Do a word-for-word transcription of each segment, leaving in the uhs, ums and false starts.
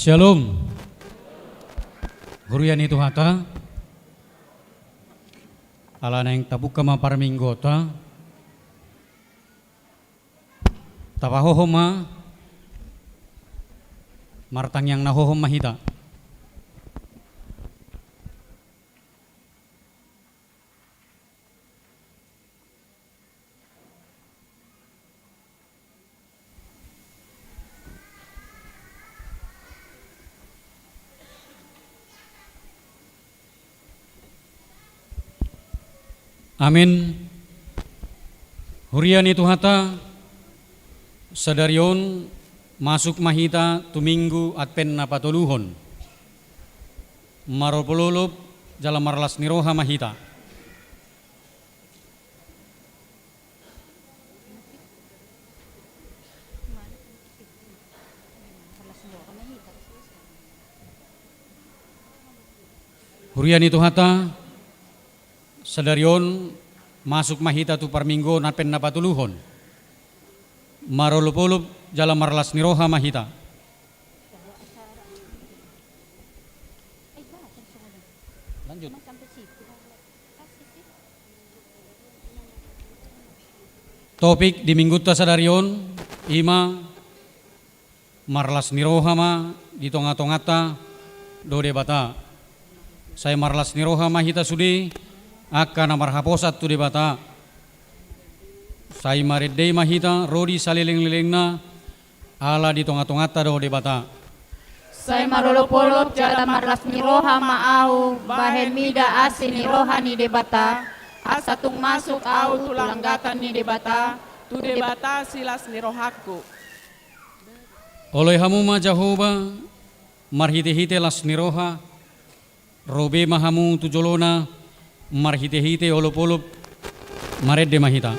Syalom. Huria ni Tuhanta. Ala naeng tabuka ma parmingguonta. Tapahohom ma. Martangiang na hohom ma hita. Amin. Huria ni Tuhanta, sadari on masuk ma hita tu Minggu Advent na patoluhon. Marolopolop jala marlas ni roha ma hita. Huria ni Tuhanta, sadari on masuk ma hita tu parmingguon Advent na patoluhon. Marolopolop jala marlas ni roha ma hita. Lanjut. Topik di Minggunta sadari on, i ma marlas ni roha ma di tongatonganta do Debata. Sai marlas ni roha ma hita sude, angka na marhaposan tu Debata. Sai marende ma hita ro di salelenglelengna, ala di tongatonganta do Debata. Sai marolopolop jala marlas ni roha ma ahu, bahen mida asi ni roha ni Debata, asa tung masuk ahu tu langgatan ni Debata, tu Debata silas ni rohangku. Oloi hamu ma Jahowa, marhitehite las ni roha, ro be ma hamu tu jolona, marhitehite olopolop, marende ma hita.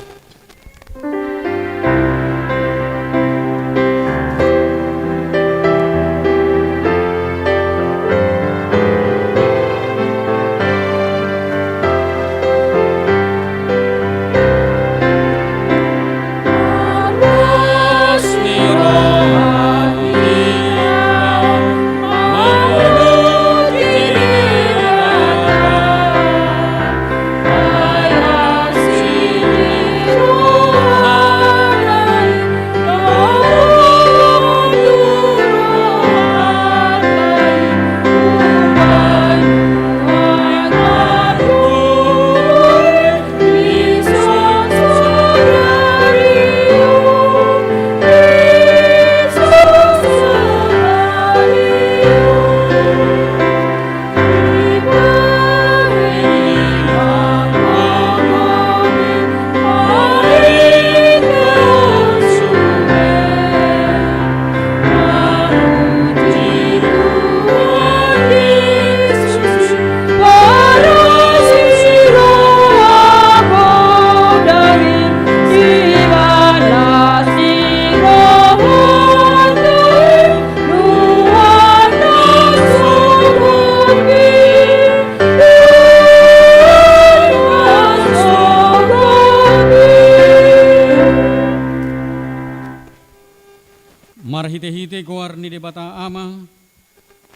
Marhitehite goar ni Debata Ama,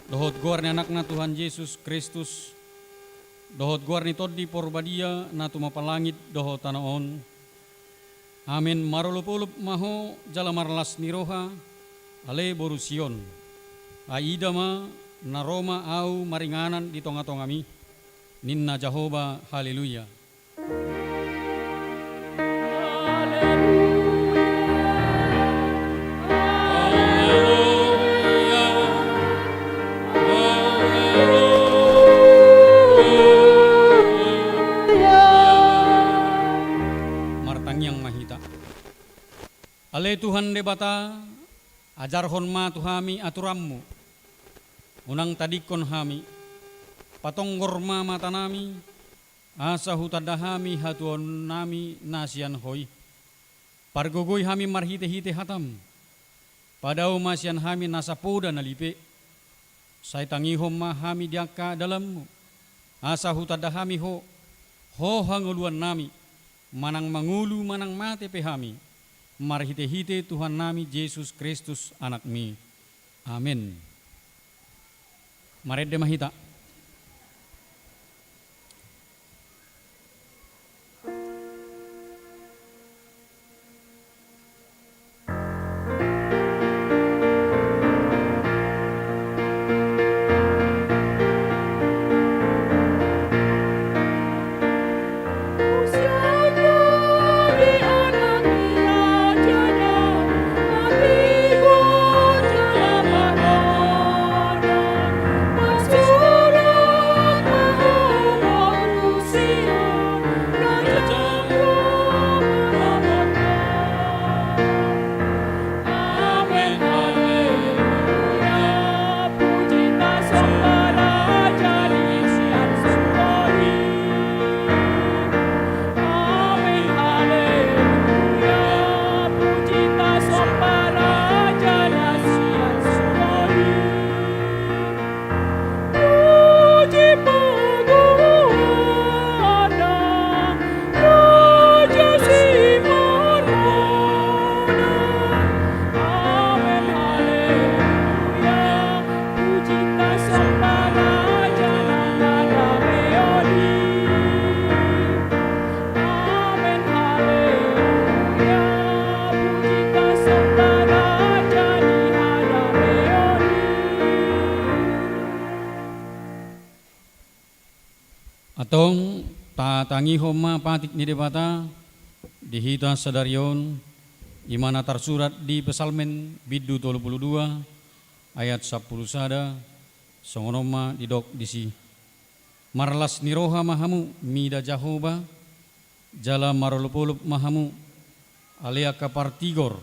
dohot goar ni Anakna Tuhan Jesus Kristus, dohot goar ni Tondi Porbadia na tumompa langit dohot tano on. Amen. Marolopolop ma ho jala marlas ni roha, ale boru Sion. Ai ida ma, na ro ma ahu maringanan di tongatongami, ninna Jahowa. Haleluya. Martangiang ma hita. Ale Tuhan Debata, ajarhon ma tu hami aturanmu. Unang tadingkon hami. Patonggor ma matanami, asa hutanda hami hatuaonnami na sian Ho i. Pargogoi hami marhitehite hatam. Padao ma sian hami nasa poda na lipe. Sai tangihon ma hami di angka dalanmu, asa hutanda hami Ho, Ho hangoluannami, manang mangolu manang mate pe hami, marhitehite Tuhannami Jesus Kristus, Anakmi. Amen. Marende ma hita. Antong tatangihon ma patik ni Debata di hita sadari on, i ma na tarsurat di Psalmen bindu tolu pulu dua ayat sampulu sada, songon on ma didok disi. Marlas ni roha ma hamu mida Jahowa, jala marolopolop ma hamu, ale angka partigor,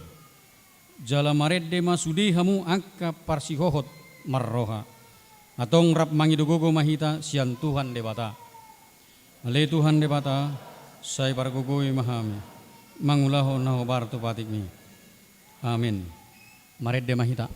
jala marende ma sude hamu angka parsihohot marroha. Antong rap mangido gogo ma hita sian Tuhan Debata. Ale Tuhan Debata, sai pargogoi ma hami mangulahon na hombar tu patikmi. Amen. Marende ma hita.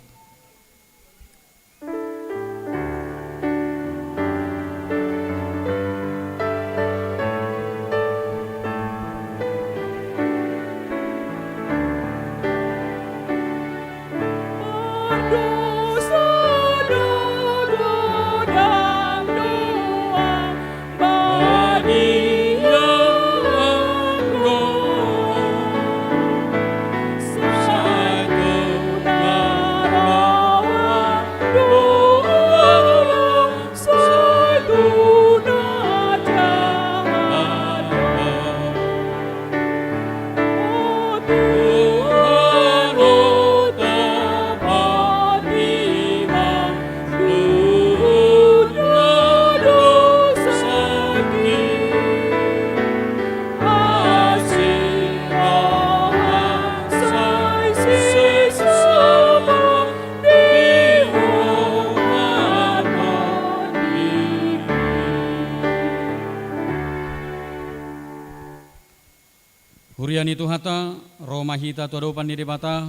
Huria ni Tuhanta, ro ma hita tu adopan ni Debata,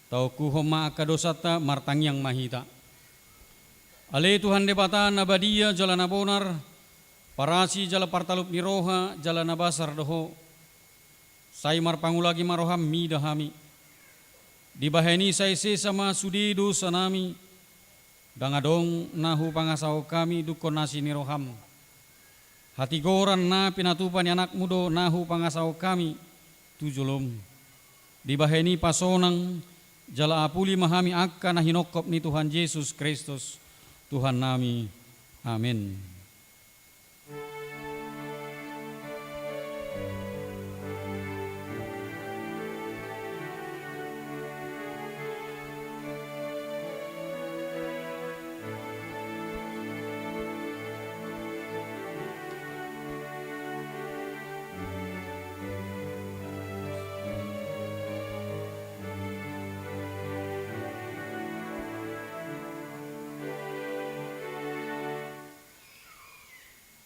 taungkuhon ma angka dosanta, martangiang ma hita. Ale Tuhan Debata na badia jala na bonar, parasi jala partalup ni roha jala na basar do Ho, sai marpangulaki ma roham mida hami. Dibahen i sai sesa ma sude dosanami, ndang adong na hupangasahon hami dungkon asi ni roham. Hatigoran na pinatupa ni AnakMu do na hupangasahon hami tu jolom. Dibahen i pasonang jala apuli ma hami angka na hinophop ni Tuhan Jesus Kristus, Tuhannami. Amen.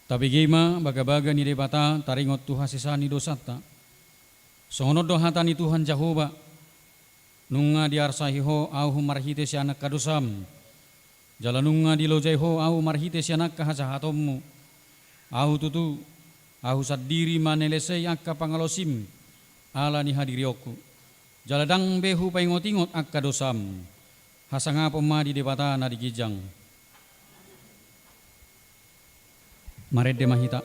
Tabege ma bagabaga ni Debata taringot tu hasesaan ni dosanta. Songon on do hata ni Tuhan Jahowa: Nunga diarsai Ho ahu marhite sian angka dosam, jala nunga dilojai Ho ahu marhite sian angka hajahatonmu. Ahu tutu, ahu sandiri manelesei angka pangalaosim ala ni hadirionku, jala ndang be hupaingotingot angka dosam. Hasangapon ma di Debata na di ginjang. Marende ma hita.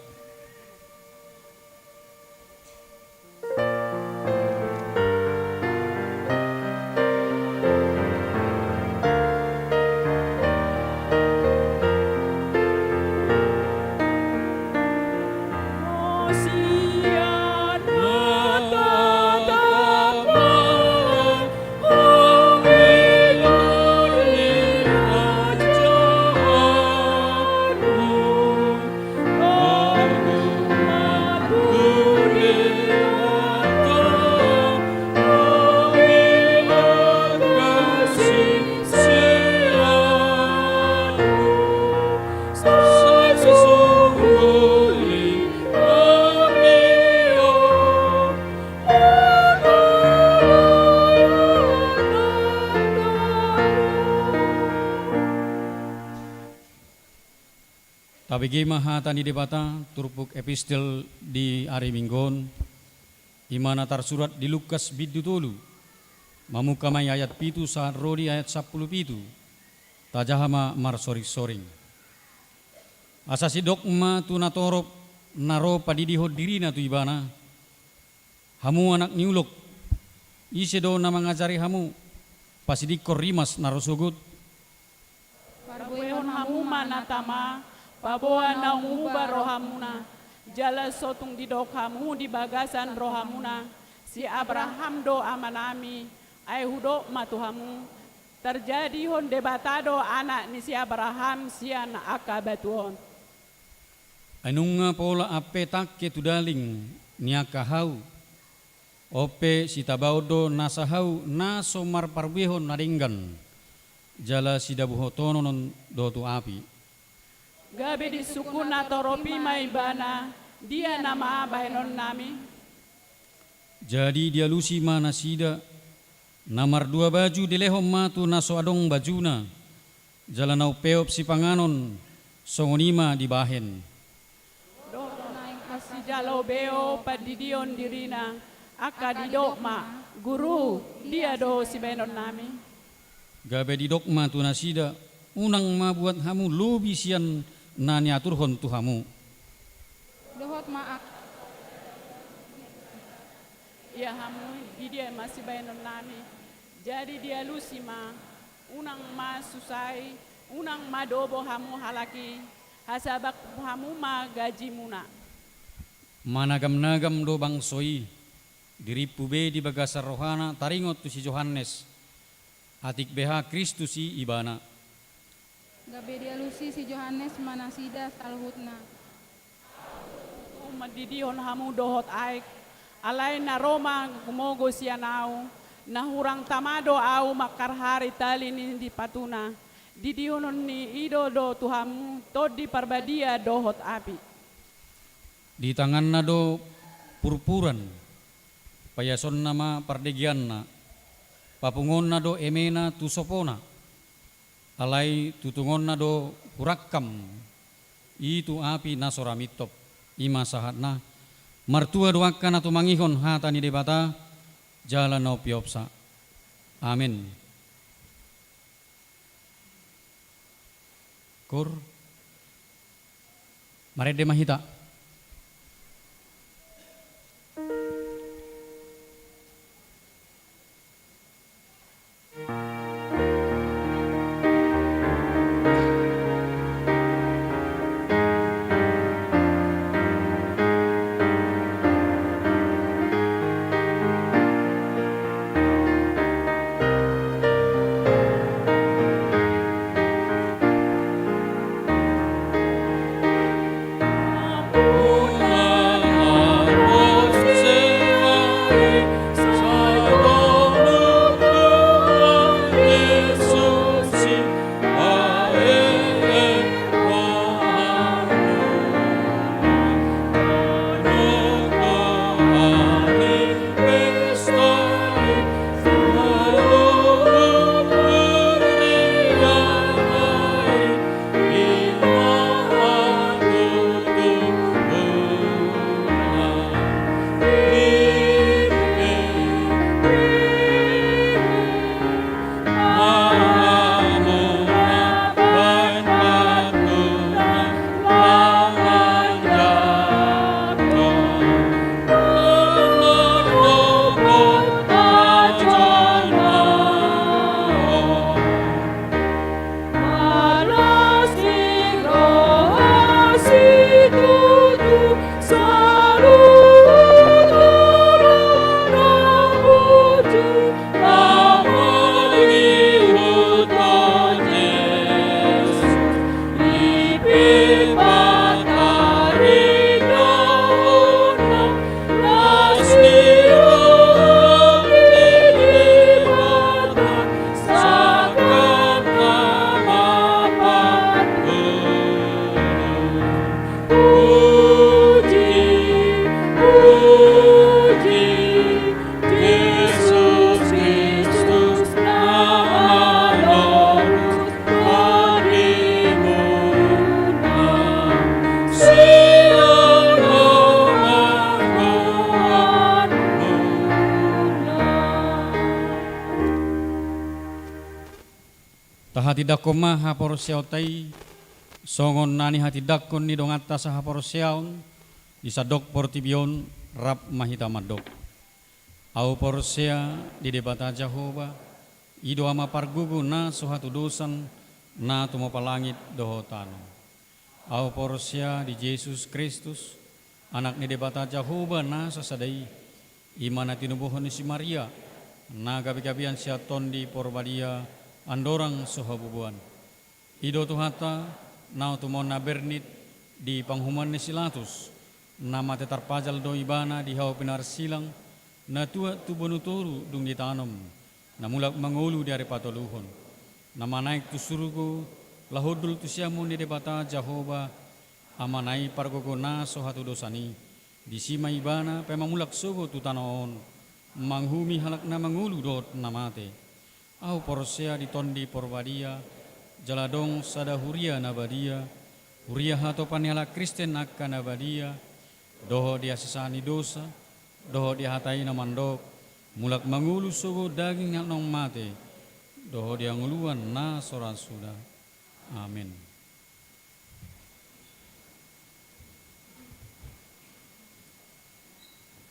Tabege ma hata ni Debata turpuk epistel di ari Minggu on, i ma na tarsurat di Lukas bindu tolu, mamungka ma i ayat pitu sahat ro di ayat sampulu pitu. Tajaha ma marsoringsoring. Asa sidok ma tu natorop na ro pandidihon dirina tu ibana: Hamu anak ni ulok, ise do na mangajari hamu pasidingkon rimas na ro sogot? Parbuehon hamu ma na tama, paboa naung muba rohamuna, jala so tung didok hamu di bagasan rohamuna: Si Abraham do amanami. Ai hudok ma tu hamu: Tarjadihon Debata do anak ni si Abraham sian angka batu on. Ai nunga pola ampe tangke tu daling ni angka hau, on pe sitabaon do nasa hau na so marparbuehon na denggan, jala sidabuhotonon do tu api. Gabe disungkun natorop i ma ibana: Dia nama bahenonnami? Jadi dialusi ma nasida, na mardua baju dilehon ma tu na so adong bajuna, jala na umpeop sipanganon, songon i ma dibahen. Dohot naeng hasijalo beo pandidihon dirina, angka didok ma: Guru, dia do sibahenonnami? Gabe didok ma tu nasida: Unang ma buat hamu lobi sian na niaturhon tu hamu. Dohot ma angka ia hamu, di dia ma sibahenonnami? Jadi dialusi ma: Unang ma susai, unang ma dobo hamu halak i, hasabak hamu ma gajimuna. Managamnagam do bangso i, dirimpu be di bagasan rohana taringot tu si Johannes, atik beha Kristus i ibana. Gabe dialusi si Johannes ma nasida saluhutna: Ahu mandidihon hamu dohot aek, alai na ro ma gumogo sian ahu, na hurang tama do ahu mangkarhari tali ni dipatuna. Didihononni i do, do tu hamu Tondi Parbadia dohot api. Di tanganna do purpuran, paiasonna ma pardegeanna, papunguonna do emena tu sopona, alai tutungonna do hurangkam i tu api na so ra mintop. I ma sahatna. Martua do angka na tumangihon hata ni Debata, jala na umpeopsa. Amen. Kur. Marende ma hita. Tahatindangkon ma haporseaonta i, songon na nihatindangkon ni donganta sahaporseaon di sandok portibi on. Rap ma hita mandok. Ahu porsea di Debata Jahowa, i do Ama pargogo na so hatudosan, na tumompa langit dohot tano. Ahu porsea di Jesus Kristus, Anak ni Debata Jahowa na sasada i, i ma na tinubuhon ni si Maria, na gabegabean sian Tondi Porbadia, andorang so habubuhan. I do Tuhanta, na tumangihon na bernit di panguhuman ni si Latus, na mate tarpajal do Ibana di hau pinarsilang, na tuat tu bonutoru dung ditanom, na mulak mangolu di ari patoluhon, na manaek tu surgo, laho hundul tu siamun ni Debata Jahowa, Amana i pargogo na so hatudosan i. Disi ma Ibana paima mulak sogot tu tano on, manguhumi halak na mangolu dohot na mate. Ahu porsea di Tondi Porbadia, jala adong sada huria na badia, huria hatopan ni halak Kristen angka na badia, dohot di hasesaan ni dosa, dohot di hata i na mandok, mulak mangolu sogot daging ni halak naung mate, dohot di hangoluan na so ra suda. Amen.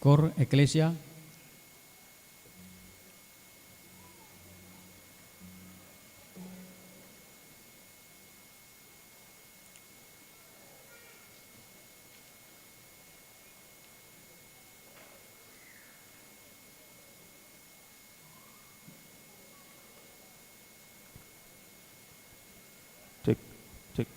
Koor Eklesia. Cek, cek.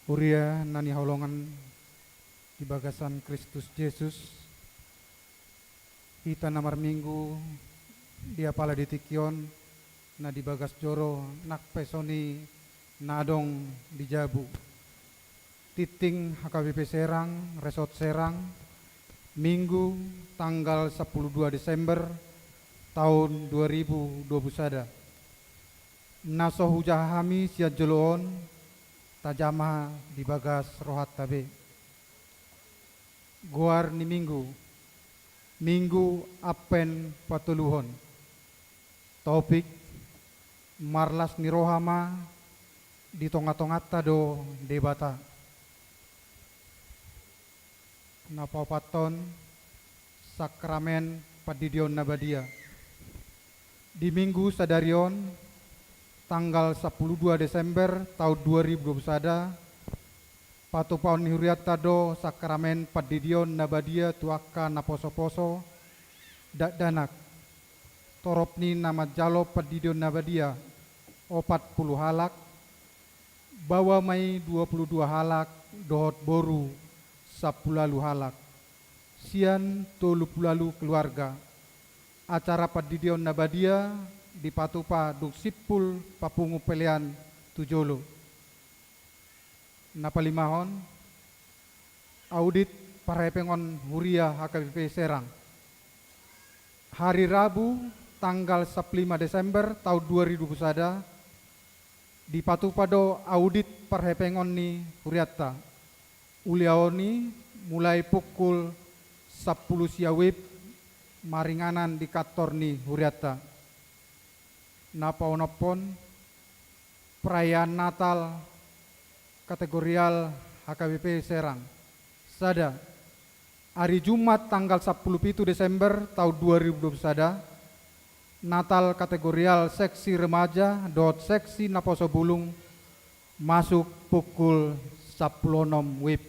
Huria na hinaholongan di bagasan Kristus Jesus, hita na marminggu di apala di tingki on, na di bagas joro nang pe songon i na adong di jabu. Tingting H K B P Serang, Resort Serang, Minggu, tanggal sampulu dua Desember taon dua ribu dua pulu sada. Na so hujaha hami sian jolo on, tajama di bagas rohanta be. Goar ni Minggu, Minggu Adven patoluhon. Topik: Marlas ni roha ma, di tonga-tonganta do Debata. Na paopathon, Sakramen Pandidion na Badia. Di Minggu sadari on, tanggal sampulu dua Desember taon dua ribu dua pulu sada, patupaon ni hurianta do Sakramen Pandidion na Badia tu angka na poso-poso, dakdanak. Torop ni na manjalo Pandidion na Badia, opat pulu halak, baoa ma i dua pulu dua halak, dohot boru sampulu ualu halak, sian tolu pulu ualu keluarga. Acara Pandidion na Badia dipatupa dung simpul papungu pelean tu jolo. Na palimahon, audit parhepengon huria H K B P Serang. Hari Rabu, tanggal sampulu lima Desember taon dua ribu dua pulu sada, dipatupa do audit parhepengon ni hurianta. Ulaon i mulai pukul sampulu sia WIB maringanan di kantor ni hurianta. Na paonomhon, perayaan Natal kategorial H K B P Serang. Sada, ari Jumat tanggal sampulu pitu Desember taon dua ribu dua pulu sada, Natal kategorial seksi remaja dohot seksi naposo bulung masuk pukul sampulu onom WIB.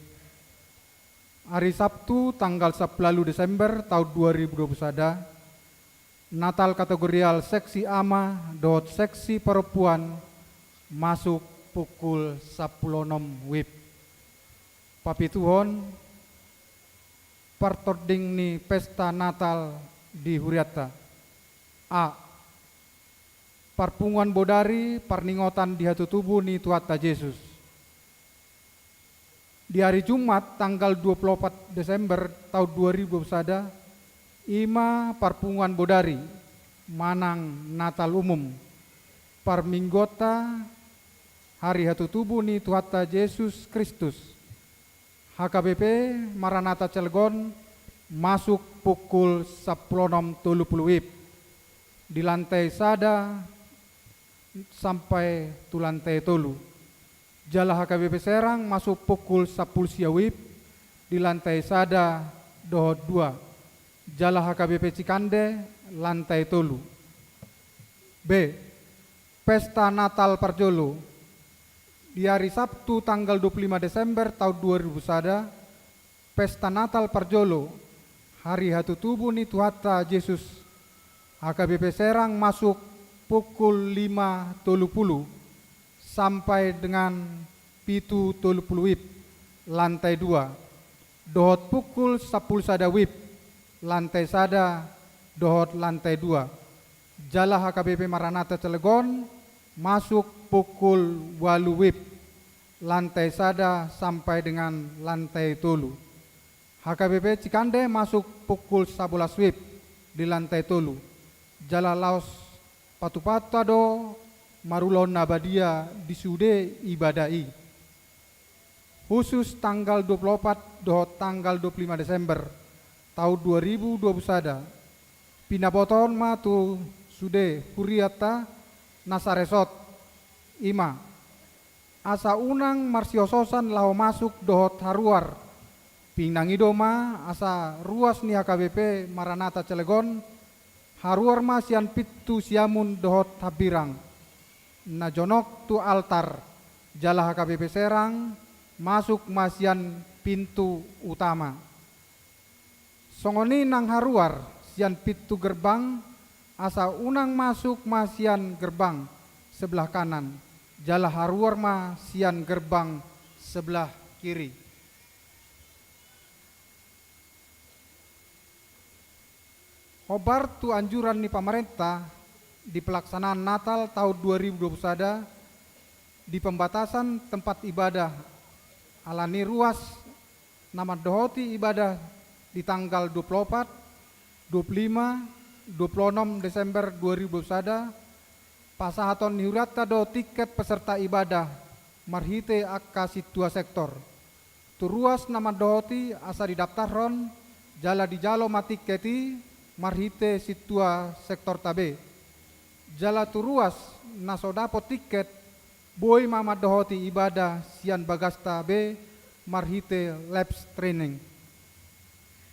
Ari Sabtu tanggal sampulu ualu Desember taon dua ribu dua pulu sada, Natal kategorial seksi ama dohot seksi perempuan masuk pukul sampulu onom WIB. Papituhon, partording ni pesta Natal di hurianta. A. Parpunguan bodari parningotan di hatutubu ni Tuhanta Jesus. Di ari Jumat tanggal dua pulu opat Desember taon dua ribu dua pulu sada, i ma parpunguan bodari manang Natal umum, parmingguonta hari hatutubu ni Tuhanta Jesus Kristus. H K B P Maranatha Cilegon masuk pukul sampulu onom tolu pulu WIB di lantai sada sampai tu lantai tolu. Jala H K B P Serang masuk pukul sampulu sia WIB di lantai sada dohot dua. Jala H K B P Cikande lantai tolu. B. Pesta Natal parjolo. Di ari Sabtu tanggal dua pulu lima Desember taon dua ribu sada, pesta Natal parjolo, hari hatutubu ni Tuhanta Jesus, H K B P Serang masuk pukul lima tolu pulu sampai dengan pitu tolu pulu WIB, lantai dua, dohot pukul sampulu sada WIB, lantai sada dohot lantai dua. Jala H K B P Maranatha Cilegon masuk pukul ualu WIB, lantai sada sampai dengan lantai tolu. H K B P Cikande masuk pukul sabolas WIB di lantai tolu. Jala laos patupahonta do marulaon na badia di sude ibadah i. Khusus tanggal dua pulu opat dohot tanggal dua pulu lima Desember taon dua ribu dua pulu sada, pinabotohon ma tu sude hurianta na saresort, i ma asa unang marsiososan laho masuk dohot haruar. Pinangido ma asa ruas ni H K B P Maranatha Cilegon haruar ma sian pintu siamun dohot hambirang na jonok tu altar, jala H K B P Serang masuk ma sian pintu utama. Songon i nang haruar sian pintu gerbang, asa unang masuk ma sian gerbang sebelah kanan, jala haruar ma sian gerbang sebelah kiri. Hombar tu anjuran ni pamarenta di pelaksanaan Natal tahun dua ribu dua puluh sada, di pembatasan tempat ibadah, alani ruas na mandohoti ibadah di tanggal dua puluh opat, dua puluh lima, dua puluh onom Desember dua ribu dua puluh sada, pasahaton ni hurianta do tiket peserta ibadah marhite angka sintua sektor. Tu ruas na mandohoti asa didaptarhon jala dijalo ma tiket i marhite sintua sektorta be. Jala tu ruas na so dapot tiket, boi ma mandohoti ibadah sian bagasta be marhite live streaming.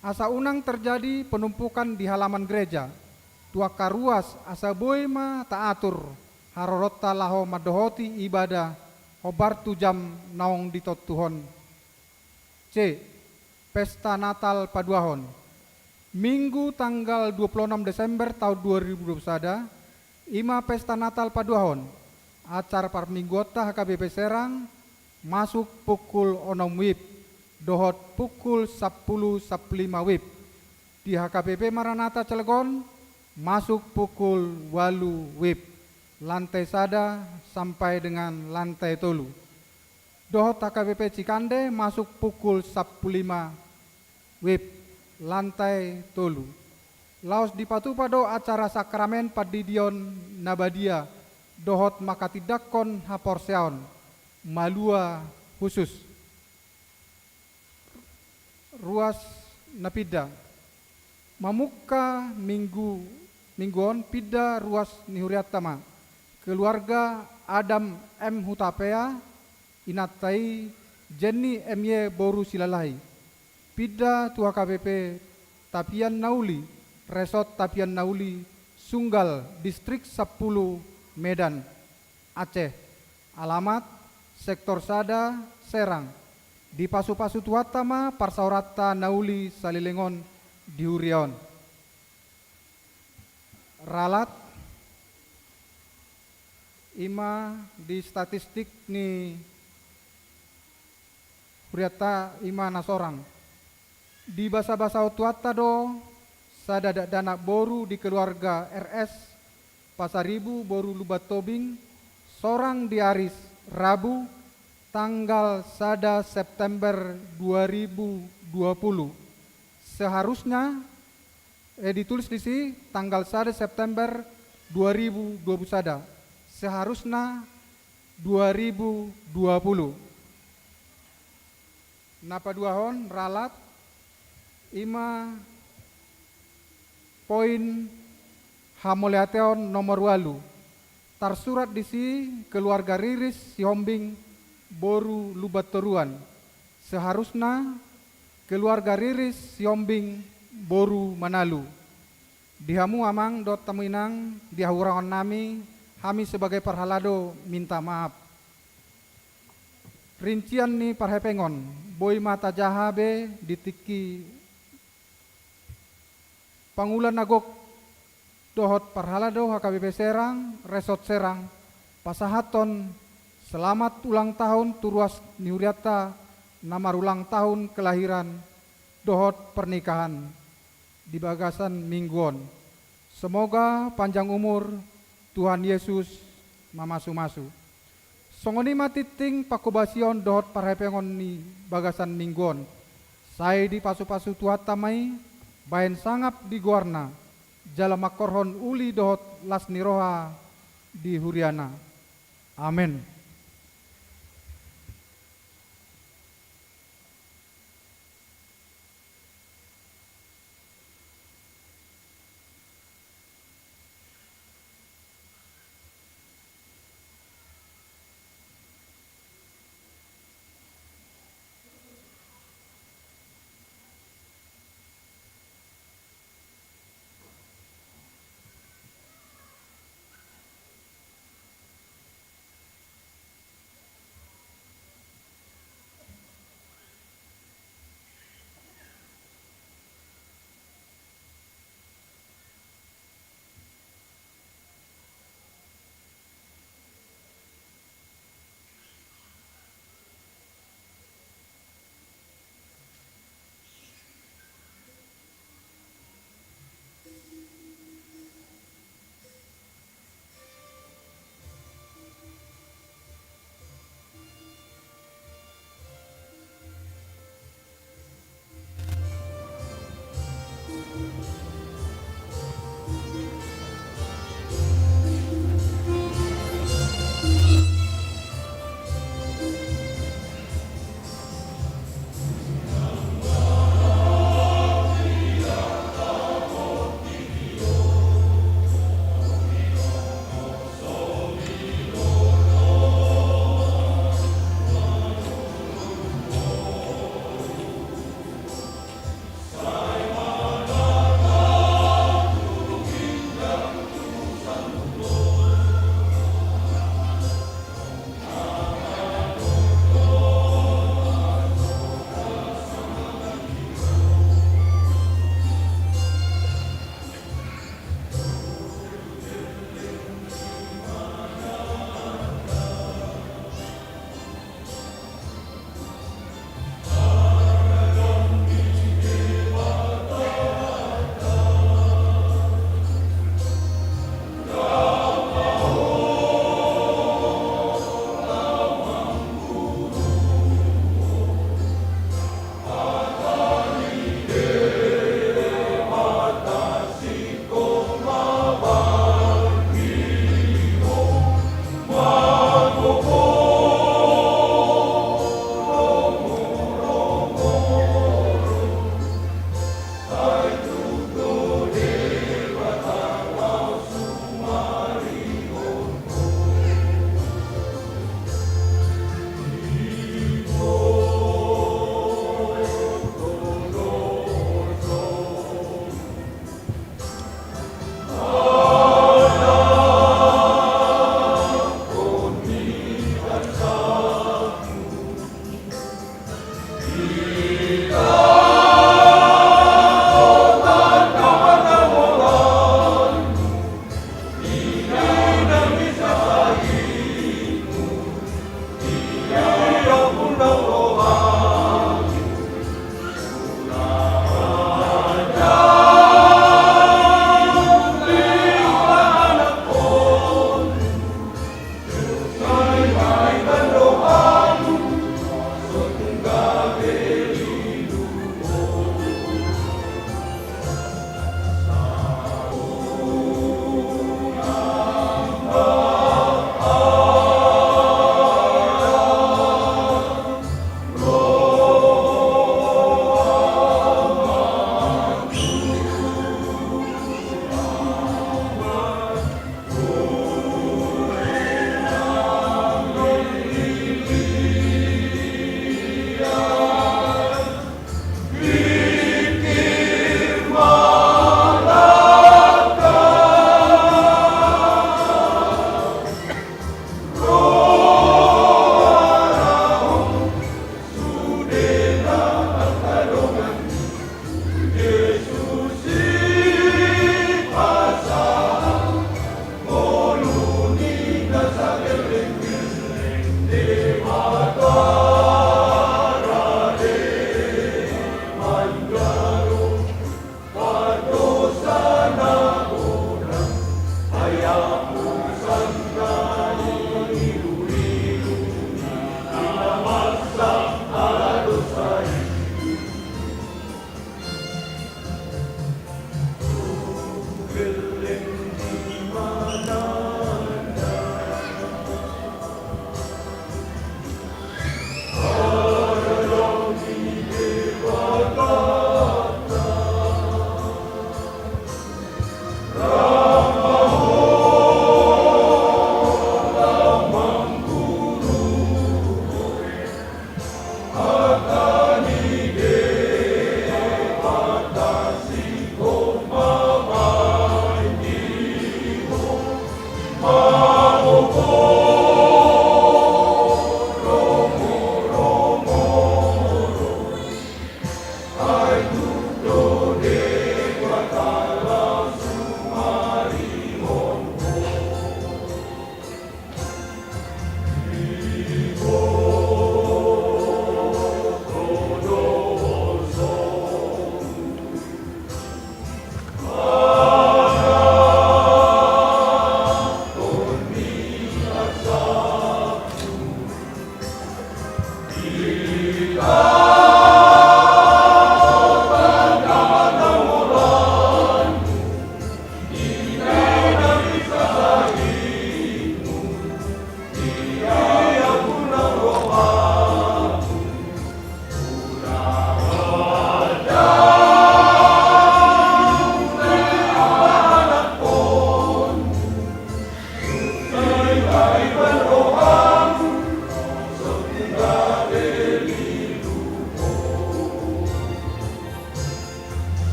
Asa unang terjadi penumpukan di halaman gereja, tu angka ruas asa boi ma taatur haroronta laho mandohoti ibadah hombar tu jam naung ditontuhon. C. Pesta Natal paduahon. Minggu tanggal dua puluh onom Desember tahun dua ribu dua puluh sada, i ma pesta Natal paduahon. Acara parmingguonta H K B P Serang masuk pukul onom wib dohot pukul sampulu sampulu lima wib. Di H K B P Maranatha Cilegon masuk pukul ualu wib, lantai sada sampai dengan lantai tolu. Dohot H K B P Cikande masuk pukul sampulu lima wib, lantai tolu. Laos dipatupa do acara sakramen pandidion na badia dohot manghatindanghon haporseaon, malua husus. Ruas na pinda. Mamungka minggu, minggu on pinda ruas ni hurianta ma keluarga Adam M Hutapea, inanta i Jenny M Y boru Silalahi. Pinda tu H K B P Tapian Nauli, Resort Tapian Nauli, Sunggal, Distrik sampulu, Medan, Aceh. Alamat: Sektor sada, Serang. Dipasupasu Tuhanta ma parsaoranta na uli saleleng on di huria on. Ralat, i ma di statistik ni hurianta, i ma na sorang. Dibasabasahon Tuhanta do sada dakdanak boru di keluarga R S Pasaribu boru Lumban Tobing, sorang di ari Rabu, tanggal sada September dua ribu dua puluh. Seharusnya, eh, ditulis disi tanggal sada September dua ribu dua puluh sada. Seharusnya dua ribu dua puluh. Na paduahon, ralat, i ma poin hamauliateon nomor ualu. Tarsurat disi keluarga Riris Sihombing boru Lumban Toruan. Seharusnya keluarga Riris Sihombing boru Manalu. Di hamu amang dohot hamu inang, di hahurangon nami, hami sebagai parhalado minta maaf. Rincian ni parhepengon, boi ma tajaha be di tingki pangula na gok dohot parhalado H K B P Serang, Resort Serang, pasahathon selamat ulang tahun tu ruas ni hurianta na marulang tahun kelahiran dohot pernikahan di bagasan minggu on. Semoga panjang umur, Tuhan Yesus mamasumasu. Songon i ma tingting panghobasion dohot parhepengon ni bagasan minggu on. Sai dipasupasu Tuhanta ma i baen sangap di goarna, jala manghorhon uli dohot las ni roha di huriana. Amen.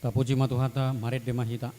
Tapuji ma Tuhanta, marende ma hita.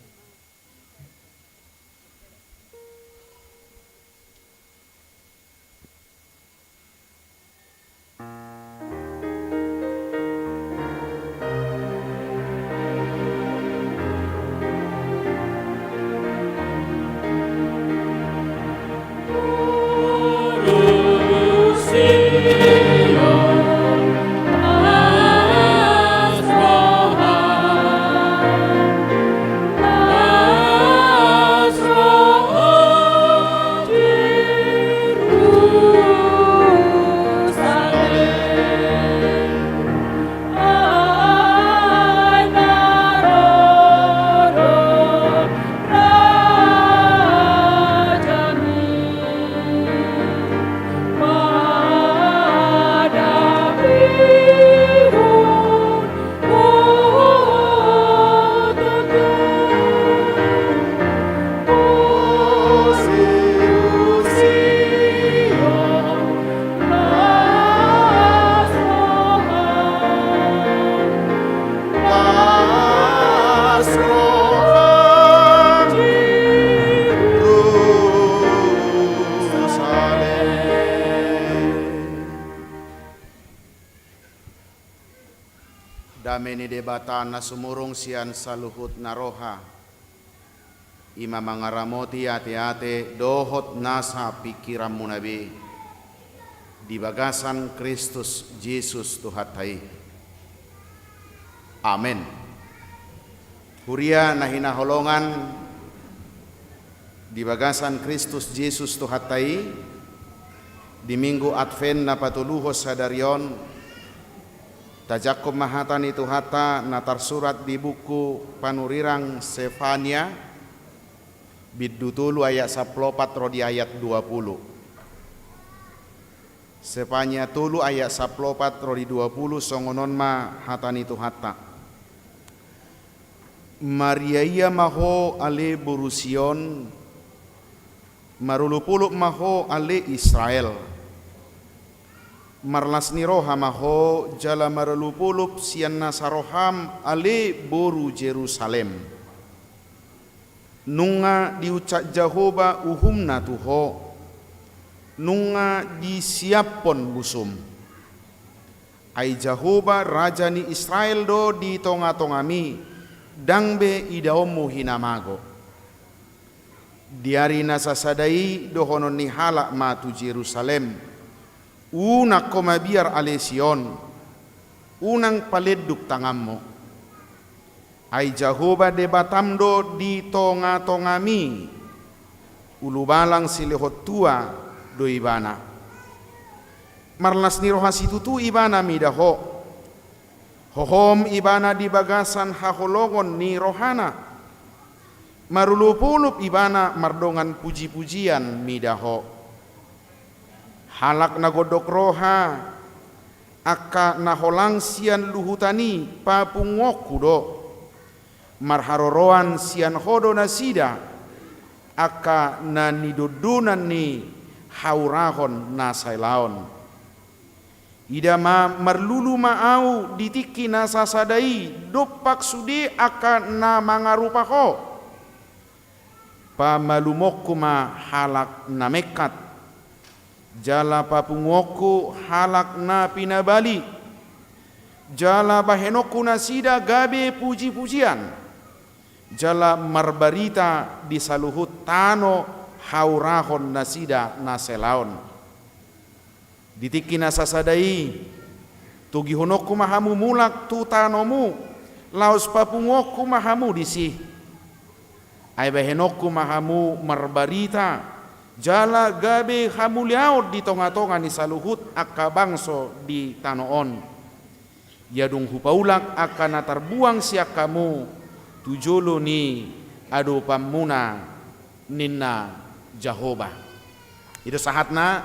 Dame ni Debata na sumurung sian saluhut na roha, i ma mangaramoti ateate dohot nasa pingkiranmuna be di bagasan Kristus Jesus Tuhanta i. Amen. Huria na hinaholongan di bagasan Kristus Jesus Tuhanta i, di Minggu Advent na patoluhon sadari on, tajangkon ma hata ni Tuhanta na tarsurat di buku Panurirang Sefania, bindu tolu ayat sampulu opat ro di ayat dua pulu. Sefanya tolu ayat sampulu opat ro di dua pulu, songon on ma hata ni Tuhanta. Mariaia ma ho ale boru Sion, marolopolop ma ho ale Israel. Marlas ni roha ma ho jala marolopolop sian nasa roham ale boru Jerusalem. Nunga diucap Jahowa uhumna tu ho, nunga disiaphon busum. Ai Jahowa, Raja ni Israel do di tongatongami, ndang be idaonmu hinamago. Di ari na sasada i dohonon ni halak ma tu Jerusalem: Unang ho mabiar ale Sion, unang palenduk tanganmu. Ai Jahowa Debatam do di tongatongami, ulubalang silehon tua do Ibana. Marlas ni roha situtu Ibana mida ho. Hohom Ibana di bagasan haholongon ni rohana. Marolopolop Ibana mardongan pujipujian mida ho. Halak na gondok roha, angka na holang sian luhutan i papunguonku do. Marharoroan sian ho do nasida, angka na nidondonan ni haurahon na salaon. Ida ma, marlulu ma ahu di tingki na sasada i dompak sude angka na mangarupa ho. Pamalumonku ma halak na mengkat, jala papunguonku halak na pinabali, jala bahenonku nasida gabe pujipujian, jala marbarita di saluhut tano haurahon nasida na salaon. Di tingki na sasada i, togihononku ma hamu mulak tu tanomu, laos papunguonku ma hamu disi. Ai bahenonku ma hamu marbarita, jala gabe hamuliaon di tongatonga ni saluhut angka bangso di tano on. Ia dung hupaulak angka na tarbuang sian hamu tu jolo ni adopanmuna, ninna Jahowa. I do sahatna.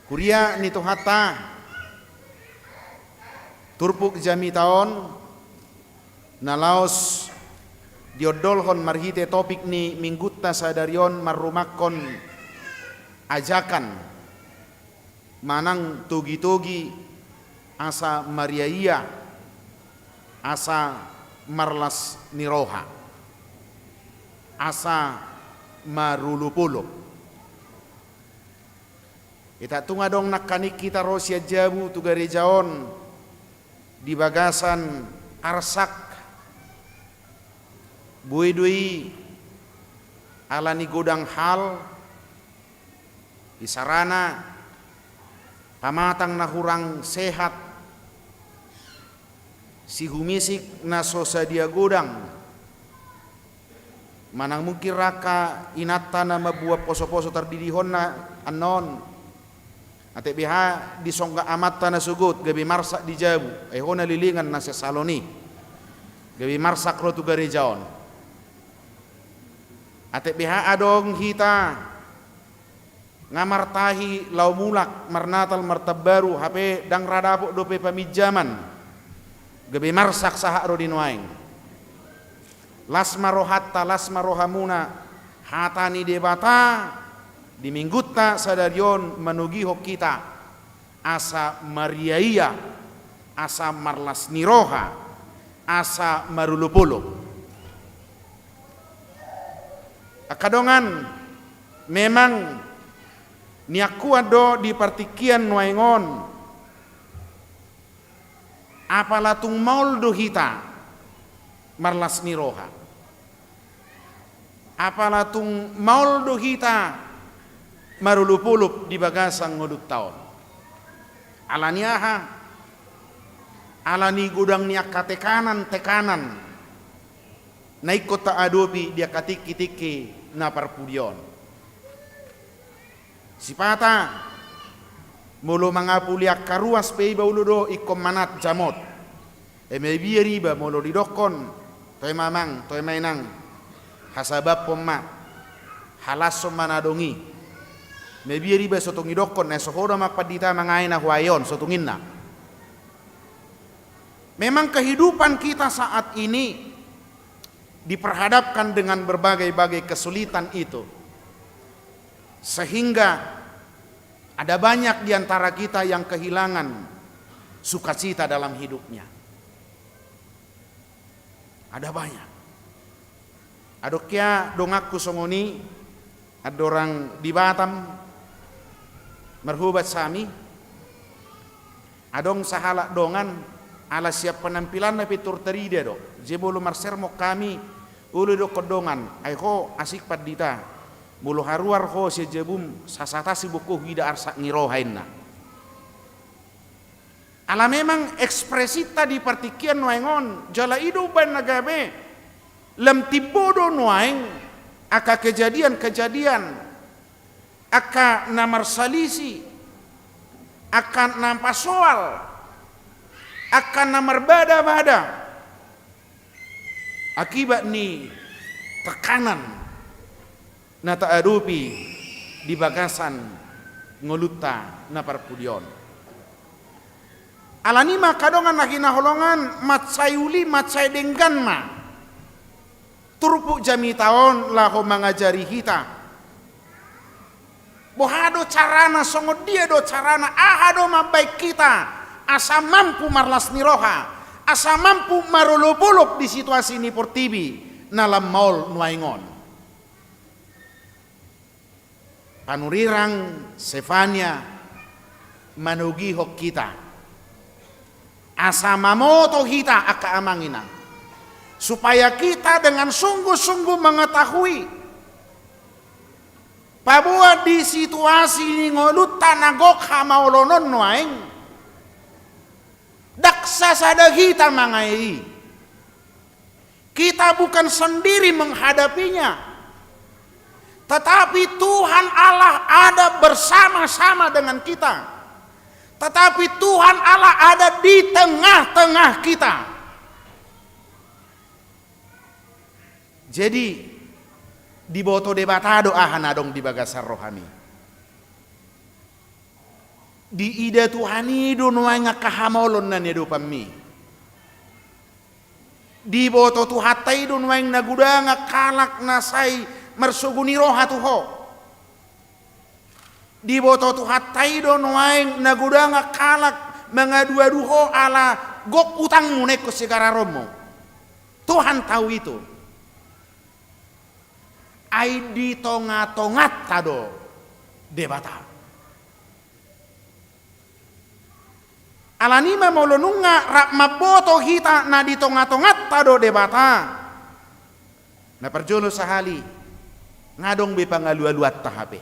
Huria ni Tuhanta, turpuk jamita on na laos diondolhon marhite topik ni Minggunta sadari on marrumangkon ajakan manang togitogi asa mariaia, asa marlas ni roha, asa marolopolop. Ita tung adong nangkaning hita ro sian jabu tu gareja on di bagasan arsak. Boi do i ala ni godang hal, isarana pamatang na hurang sehat, sihumisik na so sadia godang, manang mungkin ra angka inanta na mambuat posoposo tardidihonna annon. Ate beha disongga amanta na sogot gabe marsak di jabu, ai ho na lilingan na sian salon i, gabe marsak ro tu gareja on. Ate beha adong hita nga martahi laho mulak marnatal martaon baru, hape ndang ra dapot dope paminjaman, gabe marsak sahat ro di nuaeng. Las ma rohanta, las ma rohamuna, hata ni Debata di Minggunta sadari on manogihon hita asa mariaia, asa marlas ni roha, asa marolopolop. Angka dongan, memang niangkuan do di partingkian nuaeng on. Apala tung maol do hita marlas ni roha, apala tung maol do hita marolopolop di bagasan ngolunta on. Ala ni aha? Ala ni godang ni angka tekanan-tekanan na ingkon taadopi di angka tingki-tingki na parpudi on. Sipata molo mangapuli angka ruas pe iba olo do ingkon manat jamot. Ai mabiar iba molo didokkon, toe ma amang, toe ma inang, hasabaphon ma, halashon ma na adong i. Mabiar iba so tung idokkon, eh, so ho do ma pandita mangae na huae on, so tung inna. Memang kehidupan kita saat ini diperhadapkan dengan berbagai-bagai kesulitan itu. Sehingga ada banyak di antara kita yang kehilangan sukacita dalam hidupnya. Ada banyak. Adong hea donganku songon i, andorang di Batam marhobat hami, adong sahalak dongan, ala sian penampilanna pintor tarida do. Jadi molo marsermon hami, olo didokkon dongan, ai ho asing pandita, molo haruar ho sian jabum, sasatasi boi ho huida arsak ni roha inna. Ala memang ekspresinta di partingkian nuaeng on, jala i do umbahen na gabe, lam timbo do nuaeng angka kejadian-kejadian, angka na marsalisi, angka na pasoal, angka na marbada-bada, akibat ni tekanan na taadopi di bagasan ngolunta na parpudi on. Alani i ma angka dongan na hinaholongan, mansai uli, mansai denggan ma turpuk jamita on laho mangajari hita. Boha do carana, songon dia do carana, aha do mambahen hita asa mampu marlas ni roha, asa mampu marolop-olop di situasi ni portibi na lam maol nuaeng on. Panurirang Sefania manogihon hita asa mamoto hita angka amang inang, supaya kita dengan sungguh-sungguh mengetahui, paboa di situasi ni ngolunta na gok hamaolon on nuaeng, ndang sasada hita mangae i. Kita bukan sendiri menghadapinya, tetapi Tuhan Allah ada bersama-sama dengan kita. Tetapi Tuhan Allah ada di tengah-tengah kita. Jadi, diboto Debata do aha na adong di bagasan rohami. Diida Tuhan i do nuaeng angka hamaolon na niadopanmi. Diboto Tuhanta i do nuaeng na godang angka halak na sai marsogo ni roha tu ho. Diboto Tuhanta i do nuaeng na godang angka halak mangadu-adu ho ala gok utangmu na ingkon sigararhonmu. Tuhan tahu itu. Ai di tonga-tonganta do Debata. Alani i ma molo nunga rap mamboto hita na di tonga-tonganta do Debata, na parjolo sahali, nga adong be pangalu-aluanta hape.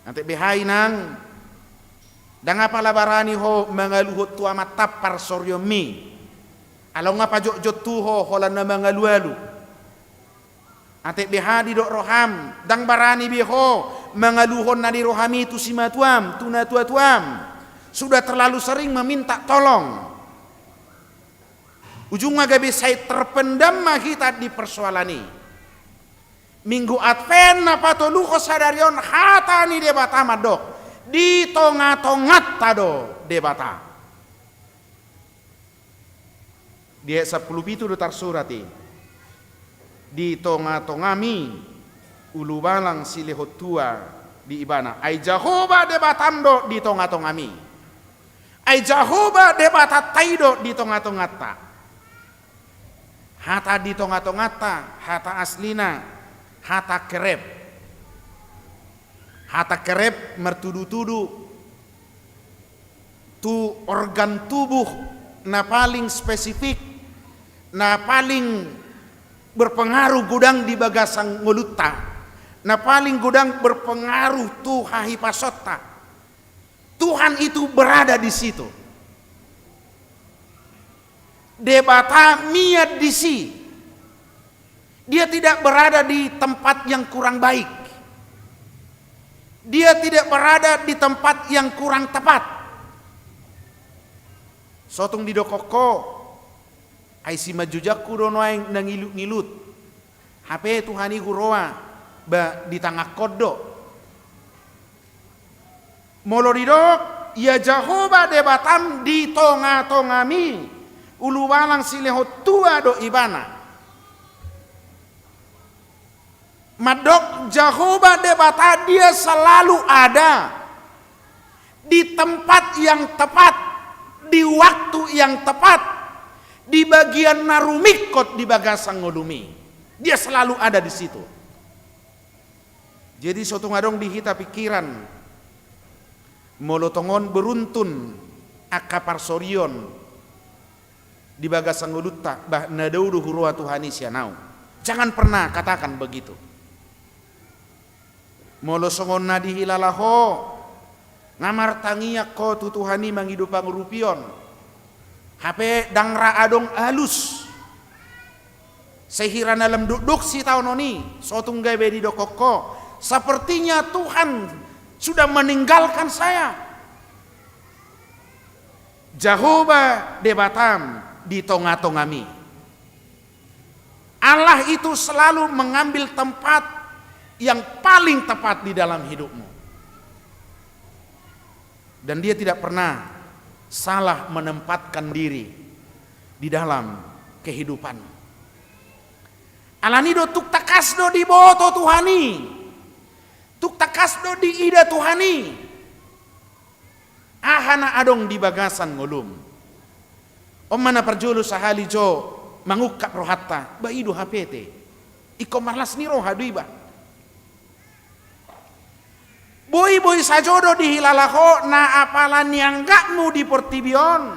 Ate beha inang, ndang apala barani ho mangaluhon tu Amanta parsorianmi. Ala nunga pajotjot tu ho holan na mangalu-alu. Ate beha didok roham, ndang barani be ho mangaluhon na di rohami tu simatuam, tu natua-tuam. Sudah terlalu sering meminta tolong. Ujungna gabe sai terpendam ma hita di persoalan i. Minggu Advent na patoluhon sadari on hata ni Debata mandok, di tonga-tonganta do Debata. Di ayat sampulu pitu do tarsurat i, di tonga-tongami ulubalang silehon tua di Ibana. Ai Jahowa Debatam do di tonga-tongami. Ai Jahowa Debatanta i do di tonga-tonganta. Hata di tonga-tonganta, hata aslina, hata kerep. Hata kerep martudu-tudu tu organ tubuh na paling spesifik, na paling berpengaruh godang di bagasan ngolunta, na paling godang berpengaruh tu hahipasonta. Tuhan itu berada di situ. Debata mian disi. Dia tidak berada di tempat yang kurang baik. Dia tidak berada di tempat yang kurang tepat. So tung didokkon ho, ai simanjujangku do nuaeng na ngilut-ngilut. Hape Tuhan i huroha, ba di tanganhon do. Molo didok, ia Jahowa Debatam di tonga-tongami, ulubalang silehon tua do ibana. Mandok Jahowa Debata, dia selalu ada di tempat yang tepat, di waktu yang tepat, di bagian na rumingkot di bagasan ngolumi. Dia selalu ada di situ. Jadi so tung adong di hita pikiran, molo tongon beruntun angka parsorion di bagasan ngolunta, bah, na dao do huroha Tuhan i sian ahu. Jangan pernah katakan begitu. Molo songon na dihilala ho, nga martangiang ho tu Tuhan i mangido pangurupion. Hape ndang ra adong alus. Sehira na lam dokdok sitaonon i, so tung gabe didokkon ho, sepertinya Tuhan sudah meninggalkan saya. Jahowa Debatam di tonga-tongami. Allah itu selalu mengambil tempat yang paling tepat di dalam hidupmu. Dan dia tidak pernah salah menempatkan diri di dalam kehidupanmu. Alani do tung tangkas do diboto Tuhan i. Tung tangkas do diida Tuhan i aha na adong di bagasan ngolum. On ma na parjolo sahali jo mangungkap rohanta, ba i do hape te. Ingkon marlas ni roha do iba. Boi-boi sajo do dihilala ho na apala nianggapmu di portibi on,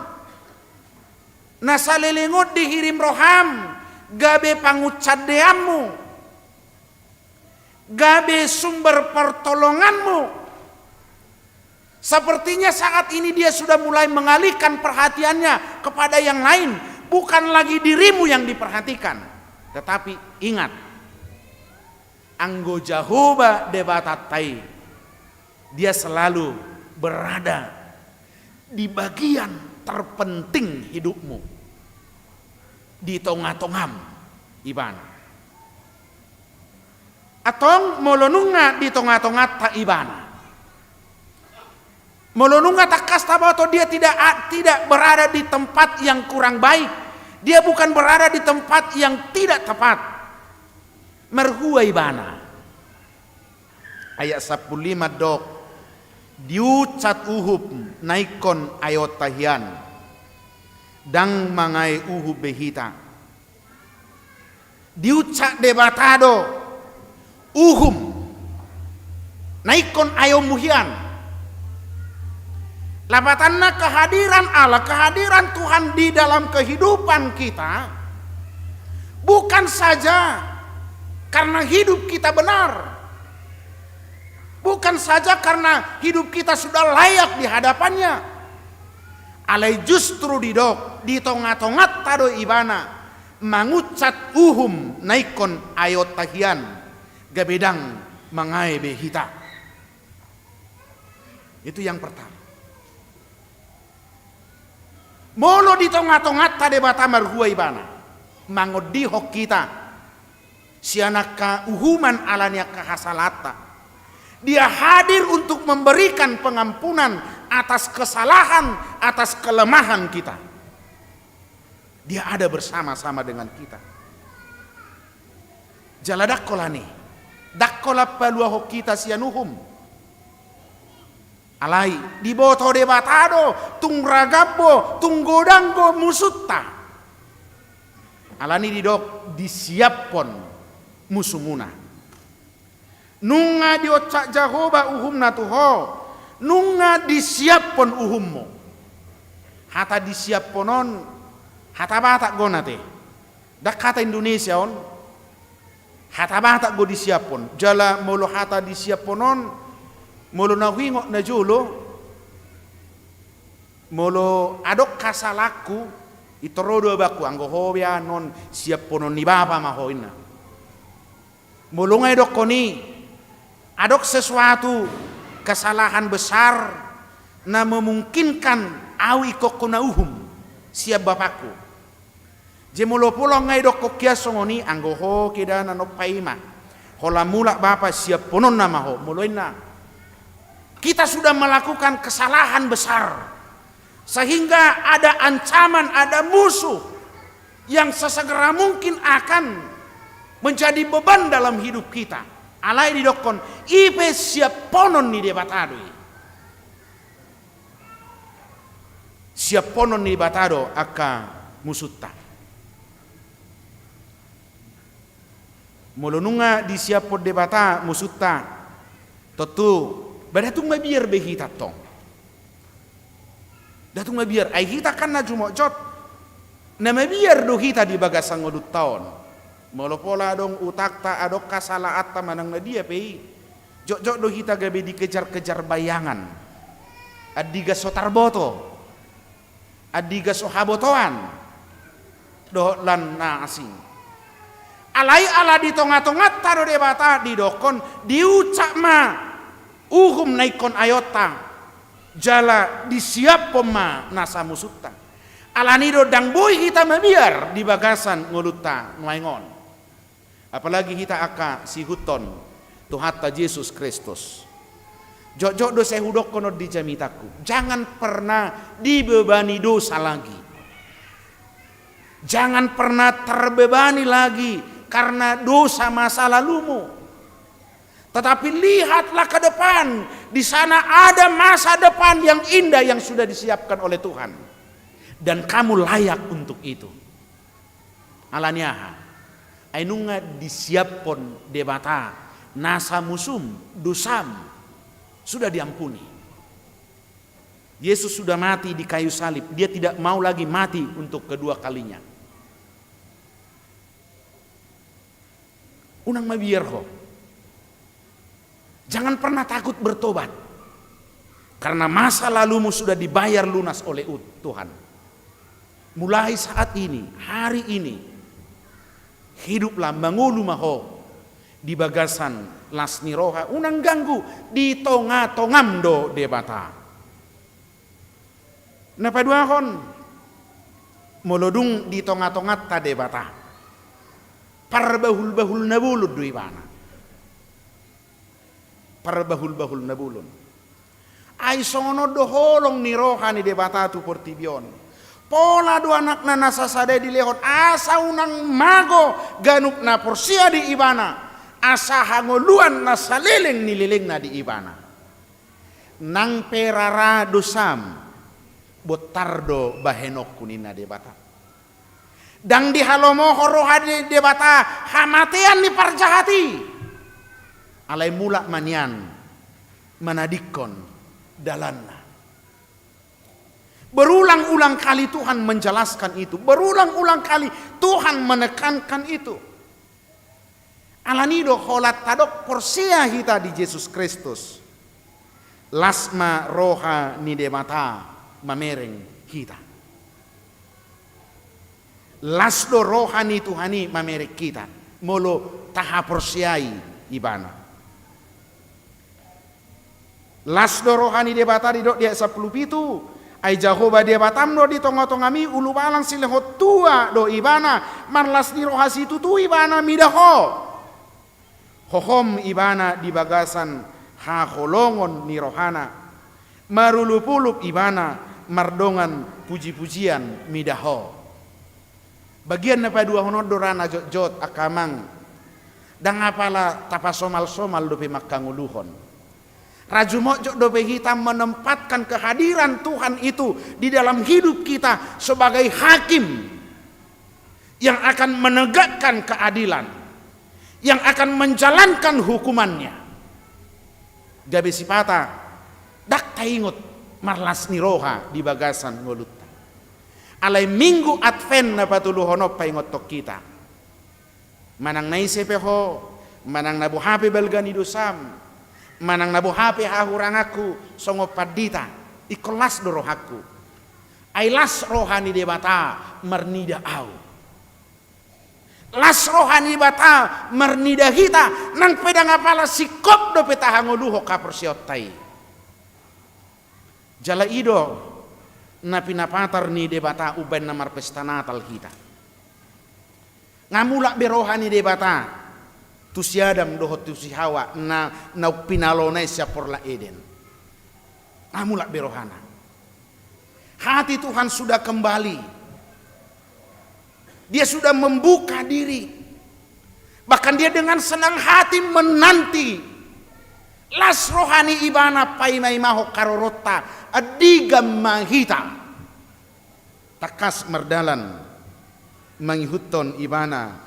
na saleleng on dihirim roham gabe pangunsandeanmu, gabe sumber pertolonganmu. Sepertinya saat ini dia sudah mulai mengalihkan perhatiannya kepada yang lain, bukan lagi dirimu yang diperhatikan. Tetapi ingat, anggo Jahowa Debatanta i, dia selalu berada di bagian terpenting hidupmu, di tonga-tongam ibana. Antong molo nunga di tonga-tonganta ibana, molo nunga tangkas taboto dia tidak, tidak berada di tempat yang kurang baik, dia bukan berada di tempat yang tidak tepat. Marhua ibana. Ayat sampulu lima dok, diunsat uhum na ingkon aeonta hian, ndang mangae uhum be hita. Diunsat Debata do uhum na ingkon aeonmu hian. Lapatanna kehadiran Allah, kehadiran Tuhan di dalam kehidupan kita, bukan saja karena hidup kita benar, bukan saja karena hidup kita sudah layak di hadapan-Nya, alai justru didok, di tonga-tonganta do Ibana mangunsat uhum na ingkon aeonta hian, gabe ndang mangae be hita. Itu yang pertama. Molo di tonga-tonganta Debata marhua Ibana, mangondihon hita sian angka uhuman ala ni angka hasalaanta. Dia hadir untuk memberikan pengampunan atas kesalahan, atas kelemahan kita. Dia ada bersama-sama dengan kita. Jala ndang holan i, ndang holan paluahon hita sian uhum. Alai diboto Debata do tung ragam do, tung godang do musunta. Alani didok, disiaphon musumuna. Nunga diunsat Jahowa uhumna tu ho, nunga disiaphon uhummu. Hata disiaphon on, hata Batak do na te. Ndang hata Indonesia on, hata Batak do disiaphon. Jala molo hata disiaphon on, molo na huingot na jolo, molo adong hasalaanku, pintor ro do abangku, anggo ho be annon siaphonon ni bapa ma ho, ninna. Molo nga didokkon i, adong sesuatu kesalahan besar na memungkinkan ahu ingkon hona uhum sian bapangku. Jadi molo pola nga didokkon hian songon i, anggo ho ke da na nompa i ma. Holan mulak bapa, siaphononna ma ho, molo ninna. Kita sudah melakukan kesalahan besar, sehingga ada ancaman, ada musuh yang sesegera mungkin akan menjadi beban dalam hidup kita. Alai didokkon, i pe siaphonon ni Debata do i. Siaphonon ni Debata do angka musunta. Molo nunga disiaphon Debata musunta, tontu, ba ndang tung mabiar be hita tong. Ndang tung mabiar, ai hita kan na jumotjot, na mabiar do hita di bagasan ngolunta on. Molo pola adong utangta, adong hasalaanta manang na dia pe i, jotjot do hita gabe dikejar-kejar bayangan. Andigan so tarboto, andigan so habotoan, dohot lan na asing. Alai ala di tonga-tonganta do Debata didokkon, diucap ma uhum na ingkon aonta, jala disiaphon ma nasa musunta. Alani do ndang boi hita mabiar di bagasan ngolunta nuaeng on. Apalagi hita angka siihuthon Tuhanta Jesus Kristus. Jotjot do sai hudokkon on di jamitangku. Jangan pernah dibebani dosa lagi. Jangan pernah terbebani lagi karena dosa masa lalumu. Tetapi lihatlah ke depan, di sana ada masa depan yang indah yang sudah disiapkan oleh Tuhan. Dan kamu layak untuk itu. Alani aha? Ai nunga disiaphon Debata nasa musum, dosam, sudah diampuni. Yesus sudah mati di kayu salib, dia tidak mau lagi mati untuk kedua kalinya. Unang mabiar ho. Jangan pernah takut bertobat. Karena masa lalumu sudah dibayar lunas oleh U-, Tuhan. Mulai saat ini, hari ini, hiduplah, mangolu ma ho di bagasan las ni roha, unang ganggu, di tonga-tongam do Debata. Na paduahon, molo dung di tonga-tonganta Debata, parbahul-bahul na bolon do ibana. Parbahul-bahul na bolon. Ai songon on do holong ni roha ni Debata tu portibi on. Pola do Anakna na sasada i dilehon, asa unang mago ganup na porsea di Ibana, asa hangoluan na saleleng ni lelengna di Ibana. Nang pe rara dosam, bontar do bahenonku, ninna Debata. Ndang dihalomohon roha ni Debata hamatean ni parjahat i. Alai mulak ma nian manadingkon dalanna. Berulang-ulang kali Tuhan menjelaskan itu, berulang-ulang kali Tuhan menekankan itu. Alani do holan tadok porsea hita di Jesus Kristus, las ma roha ni Debata mamereng hita. Las do roha ni Tuhan i mamereng hita, molo tahaporseai Ibana. Las do roha ni Debata, didok di ayat sampulu pitu, ai Jahowa Debatam do di tonga-tongami, ulubalang silehon tua do Ibana, marlas ni roha situtu Ibana mida ho. Hohom Ibana di bagasan haholongon ni rohana, marulup-ulup Ibana mardongan puji-pujian mida ho. Bagian na paduahon on do ra na jotjot angka amang. Ndang apala tapasomal-somal dope mangkangoluhon. Ra jumotjot dope hita menempatkan kehadiran Tuhan itu di dalam hidup kita sebagai hakim yang akan menegakkan keadilan, yang akan menjalankan hukumannya. Gabe sipata, ndang taingot marlas ni roha di bagasan ngolunta. Alai Minggu Advent na patoluhon on paingothon hita. Manang na ise pe ho, manang na boha pe balga ni dosam, manang na boha pe hahuranganku songon pandita, ingkon las do rohangku. Ai las roha ni Debata marnida ahu. Las roha ni Debata marnida hita, nang pe ndang apala singkop dope tahangoluhon haporseaonta i. Jala i do na pinapatar ni Debata umbahen na marpesta Natal hita. Nga mulak be roha ni Debata tu si Adam dohot tu si Hawa na, na pinalona i sian Porlak Eden. Mulak be rohana. Hati Tuhan sudah kembali. Dia sudah membuka diri. Bahkan dia dengan senang hati menanti. Las roha ni ibana paimaimahon haroronta, andigan ma hita. Tangkas mardalan mangihuthon ibana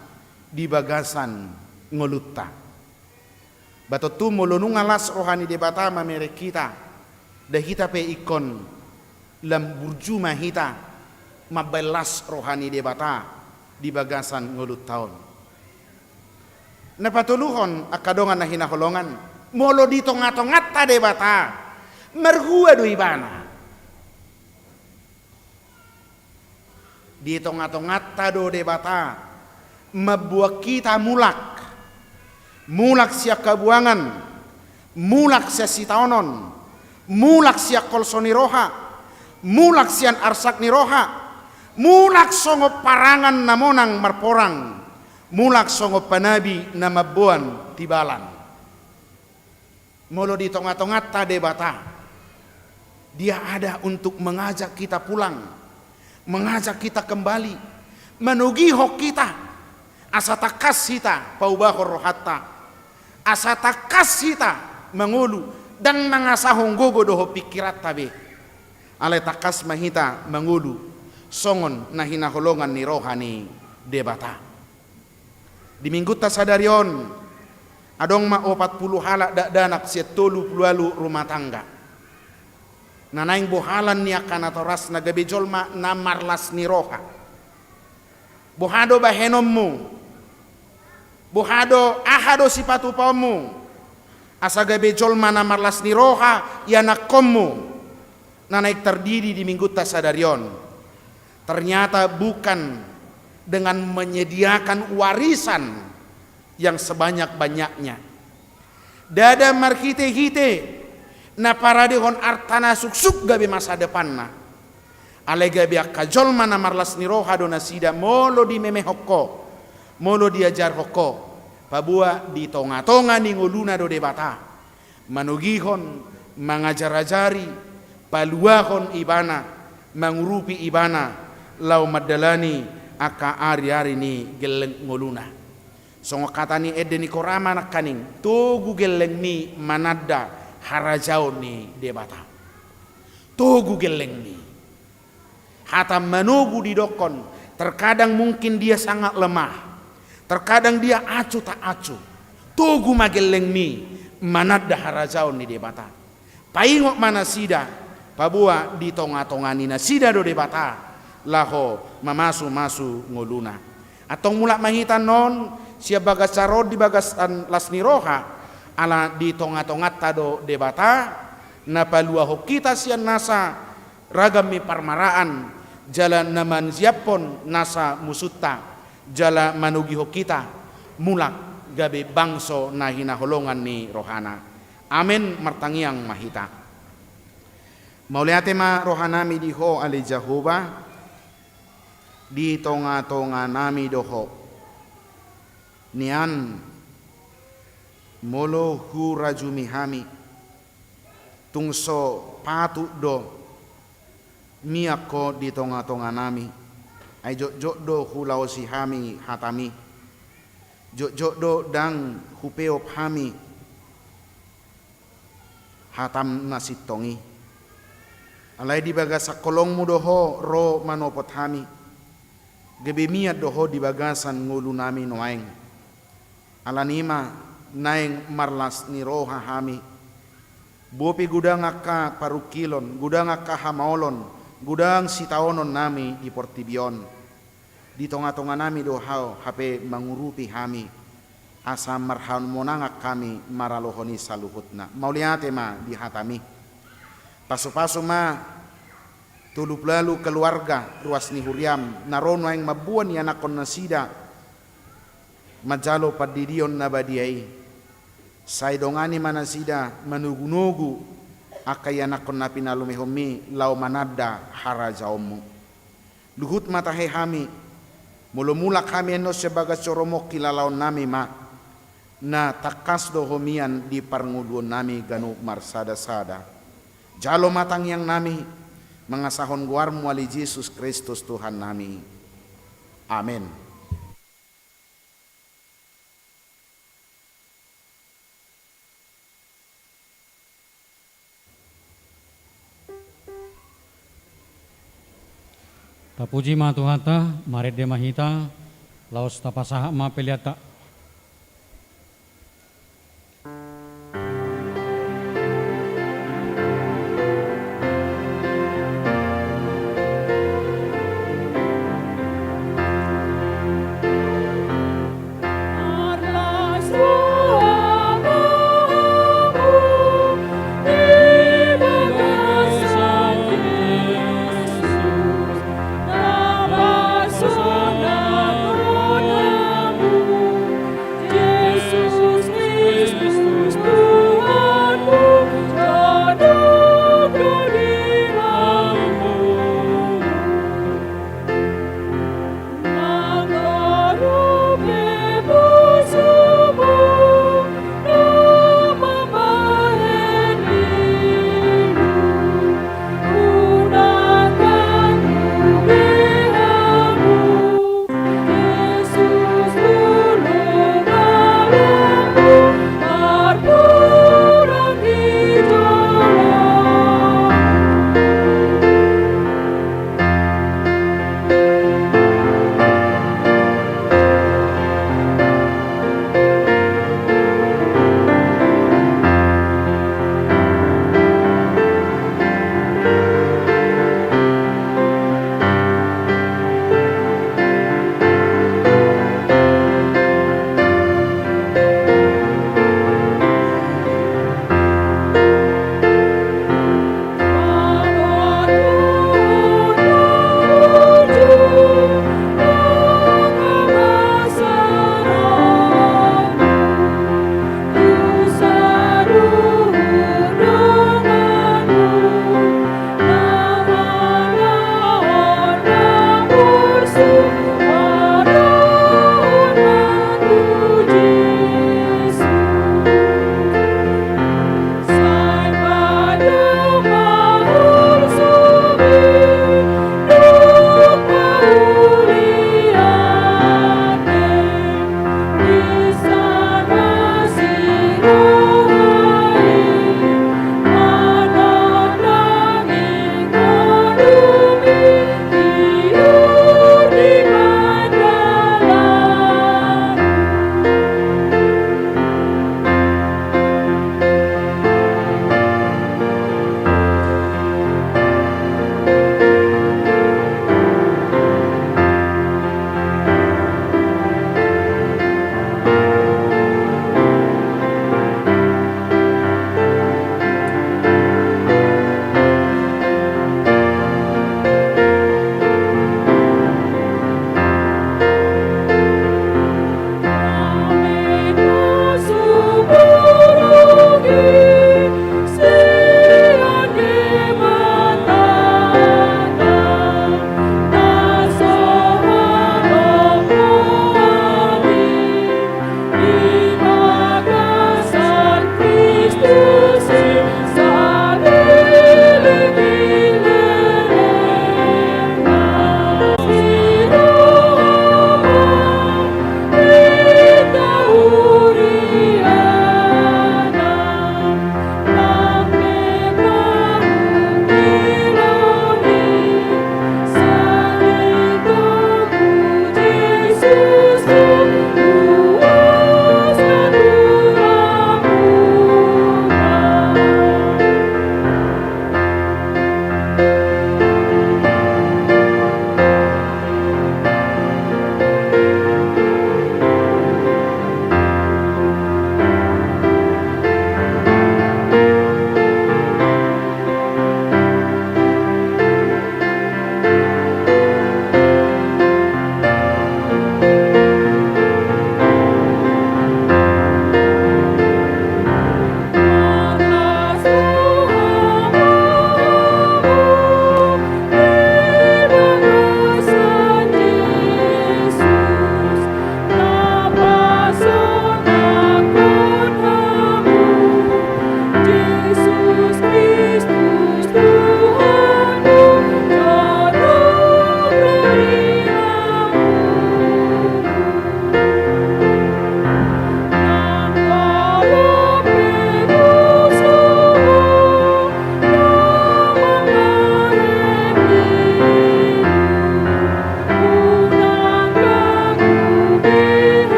di bagasan ngolunta. Ba tontu molo nunga las roha ni Debata mamereng hita, da hita pe ingkon lam burju ma hita mambahen las roha ni Debata di bagasan ngolunta on. Na patoluhon angka dongan na hinaholongan, molo di tongatonganta Debata, marhua do ibana. Di tongatonganta do Debata mamboan hita mulak. Mulak sian habuangan, mulak sian sitaonon, mulak sian holso ni roha, mulak sian arsak ni roha, mulak songon parangan na monang marporang, mulak songon panabi na mamboan tibalan. Molo di tongatonganta Debata, Dia ada untuk mengajak kita pulang, mengajak kita kembali, manogihon hita, asa tangkas hita paubahon rohanta, asa tangkas hita mangolu, ndang mangasahon gogo dohot pingkiranta be. Alai tangkas ma hita mangolu songon na hinaholongan ni roha ni Debata. Di Minggunta sadari on, adong ma opat pulu halak dakdanak sian tolu pulu ualu rumah tangga na naeng bohalan ni angka natorasna gabe jolma na marlas ni roha. Boha do bahenonmu? Boha do, aha do sipatupaonmu asa gabe jolma na marlas ni roha ianakkonmu na naeng tardidi di Minggunta sadari on? Ternyata bukan dengan menyediakan warisan yang sebanyak-banyaknya. Ndada marhitehite na paradehon arta na suksuk gabe masa depanna. Alai gabe angka jolma na marlas ni roha do nasida molo dimemehon ho, molo diajarhon ho, paboa di tongatonga ni ngoluna do Debata manogihon, mangajarajari, paluahon ibana, mangurupi ibana laho mandalani angka ariari ni gelleng ngoluna. Songon hata ni ende ni Korama nangkaning, togu gellengmi mananda harajaon ni Debata. Togu gellengmi. Hata manogu didokkon, terkadang mungkin dia sangat lemah, terkadang dia acu tak acu. Togu ma gellengmi mananda harajaon ni Debata. Paingot ma nasida, paboa di tongatonga ni nasida do Debata laho mamasumasu ngoluna. Antong mulak ma hita annon sian bagas saron di bagasan las ni roha, ala di tongatonganta do Debata na paluahon hita sian nasa ragam ni parmaraan, jala na mansiaphon nasa musunta, jala manogihon hita mulak gabe bangso na hinaholongan ni rohana. Amen. Martangiang ma hita. Mauliate ma rohanami di Ho ale Jahowa, di tongatonganami do Ho. Nian molo hurajumi hami, tung so patut do mian Ho di tongatonganami, ai jotjot do hulaosi hami hatami, jotjot do ndang hupeop hami hatam na sintong i. Alai di bagasan holongmu do Ho ro manopot hami, gabe mian do Ho di bagasan ngolunami nuaeng. Alani i ma naeng marlas ni roha hami. Bope godang angka parungkilon, godang angka hamaolon, godang sitaononnami di portibi on. Di tongatonganami do Ho hape mangurupi hami, asa marhamonangan hami maralohon i saluhutna. Mauliate ma di hatami. Pasupasu ma tolu pulu ualu keluarga ruas ni huriam na ro nuaeng mamboan ianakhon nasida manjalo pandidion na badia i. Sai dongani ma nasida manogunogu angka ianakhon na pinalumehonmi laho mananda harajaonmu. Luhut ma tahe hami, molo mulak hami annon sian bagas joro on, hilalaonnami ma na tangkas do Ho mian di parngoluonnami ganup marsadasada. Jalo ma tangiangnami mangasahon goarmu ale Jesus Kristus Tuhannami. Amen. Tapuji ma Tuhanta, marende ma hita, laos tapasahat ma peleanta.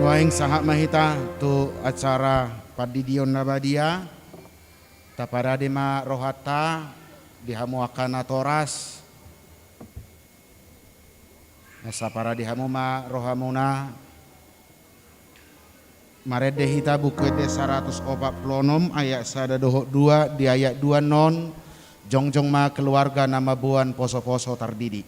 Nuaeng sahat ma hita tu acara pandidion na badia. Taparade ma rohanta di hamu angka natoras. Asa parade hamu ma rohamuna. Marende hita Buku Ende saratus opat pulu onom ayat sada dohot dua, di ayat dua non, jongjong ma keluarga na mamboan poso-poso tardidi.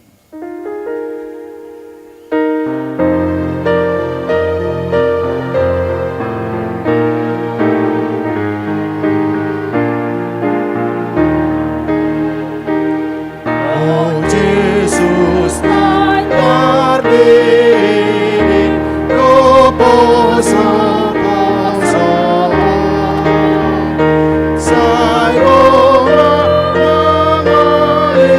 O Jesus, na tardidi do poso-poso, sai Ho ma na mangalihi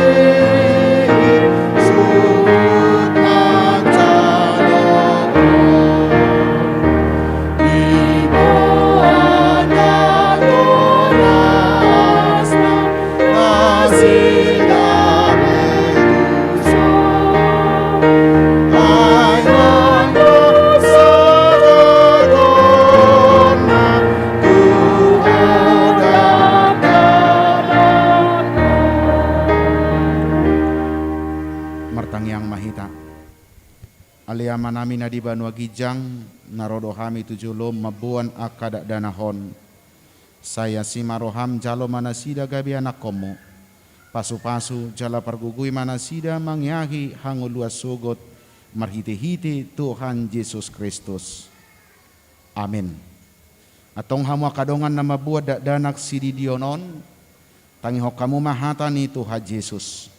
Amanami na di banua ginjang, na ro do hami tu jolom mamboan angka dakdanak on. Sai asi ma roham, jalo ma nasida gabe anakkonmu. Pasupasu jala pargogoi ma nasida mangeahi hangoluan sogot, marhitehite Tuhan Jesus Kristus. Amen. Antong hamu angka dongan na mamboan dakdanak sididion on, tangihon hamu ma hata ni Tuhan Jesus.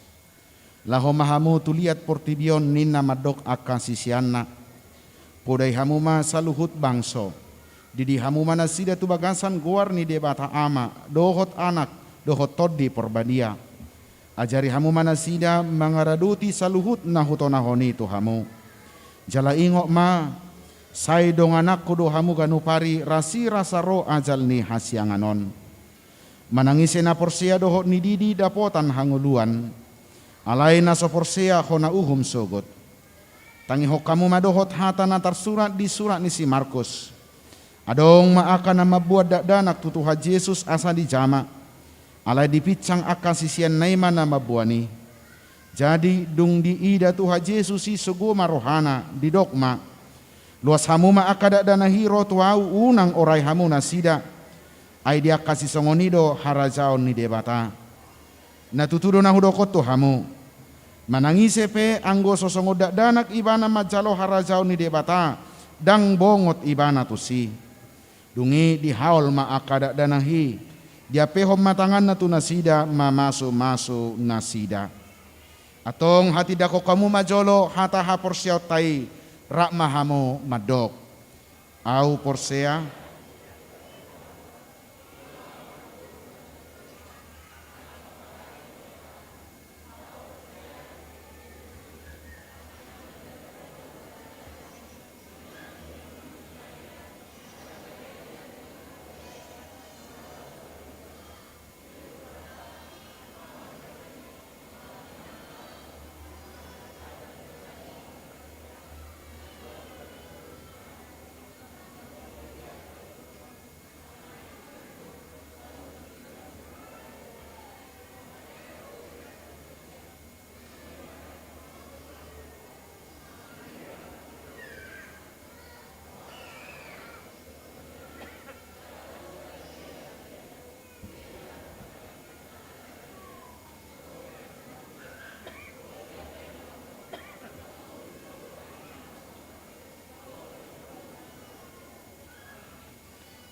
Laho ma hamu tu liat portibi on, ninna mandok angka siseanna: Podai hamu ma saluhut bangso. Didi hamu ma nasida tu bagasan goar ni Debata Ama, dohot Anak, dohot Tondi Porbadia. Ajari hamu ma nasida mangaradoti saluhut na hutonahon i tu hamu. Jala ingot ma, sai dongananku do hamu ganup ari rasirasa ro ajal ni hasiangan on. Manang ise na porsea dohot nididi dapotan hangoluan, alai na so porsea hona uhum sogot. Tangihon hamu ma dohot hata na tarsurat di surat ni si Markus. Adong ma angka na mamboan dakdanak tu Tuhan Jesus asa dijama, alai dipinsang angka siseanna i ma na mamboan i. Jadi dung diida Tuhan Jesus i, sogo ma rohana, didok ma: Loas hamu ma angka dakdanak i ro tu Ahu, unang orai hamu nasida. Ai di angka sisongon i do harajaon ni Debata. Na tutu do na hudok on tu hamu: Manang ise pe, anggo so songon dakdanak ibana manjalo harajaon ni Debata, ndang bongot ibana tusi. Dung i dihaol ma angka dakdanak i, diampehon ma tanganna tu nasida mamasumasu nasida. Antong hatindangkon hamu ma jolo hata haporseaonta i, rap ma hamu mandok: Ahu porsea.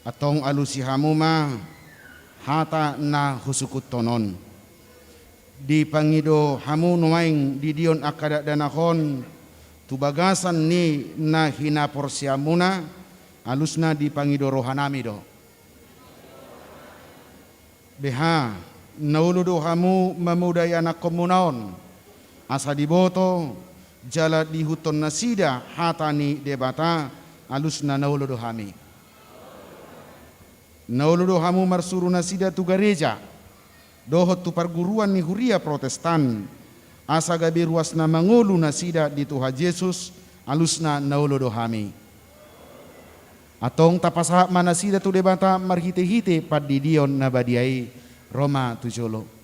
Antong alusi hamu ma hata na husungkunhon on. Dipangido hamu nuaeng didion angka dakdanak on tu bagasan ni na hinaporseaonmuna, alusna dipangido rohanami do. Beha, na olo do hamu mamodai anakkonmuna on, asa diboto jala diihuthon nasida hata ni Debata, alusna na olo do hami. Na olo do hamu marsuru nasida tu gareja dohot tu parguruan ni huria Protestan, asa gabe ruas na mangolu nasida di Tuhan Jesus, alusna na olo do hami. Antong tapasahat ma nasida tu Debata marhitehite pandidion na badia i. Ro ma tu jolo.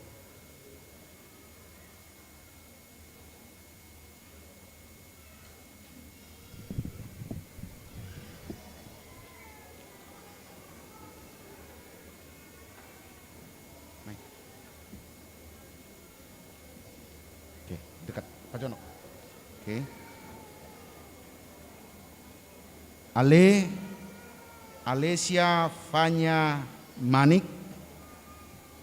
Oke, dekat. Pajonok. Oke. Ale, Alesia Fanya Manik,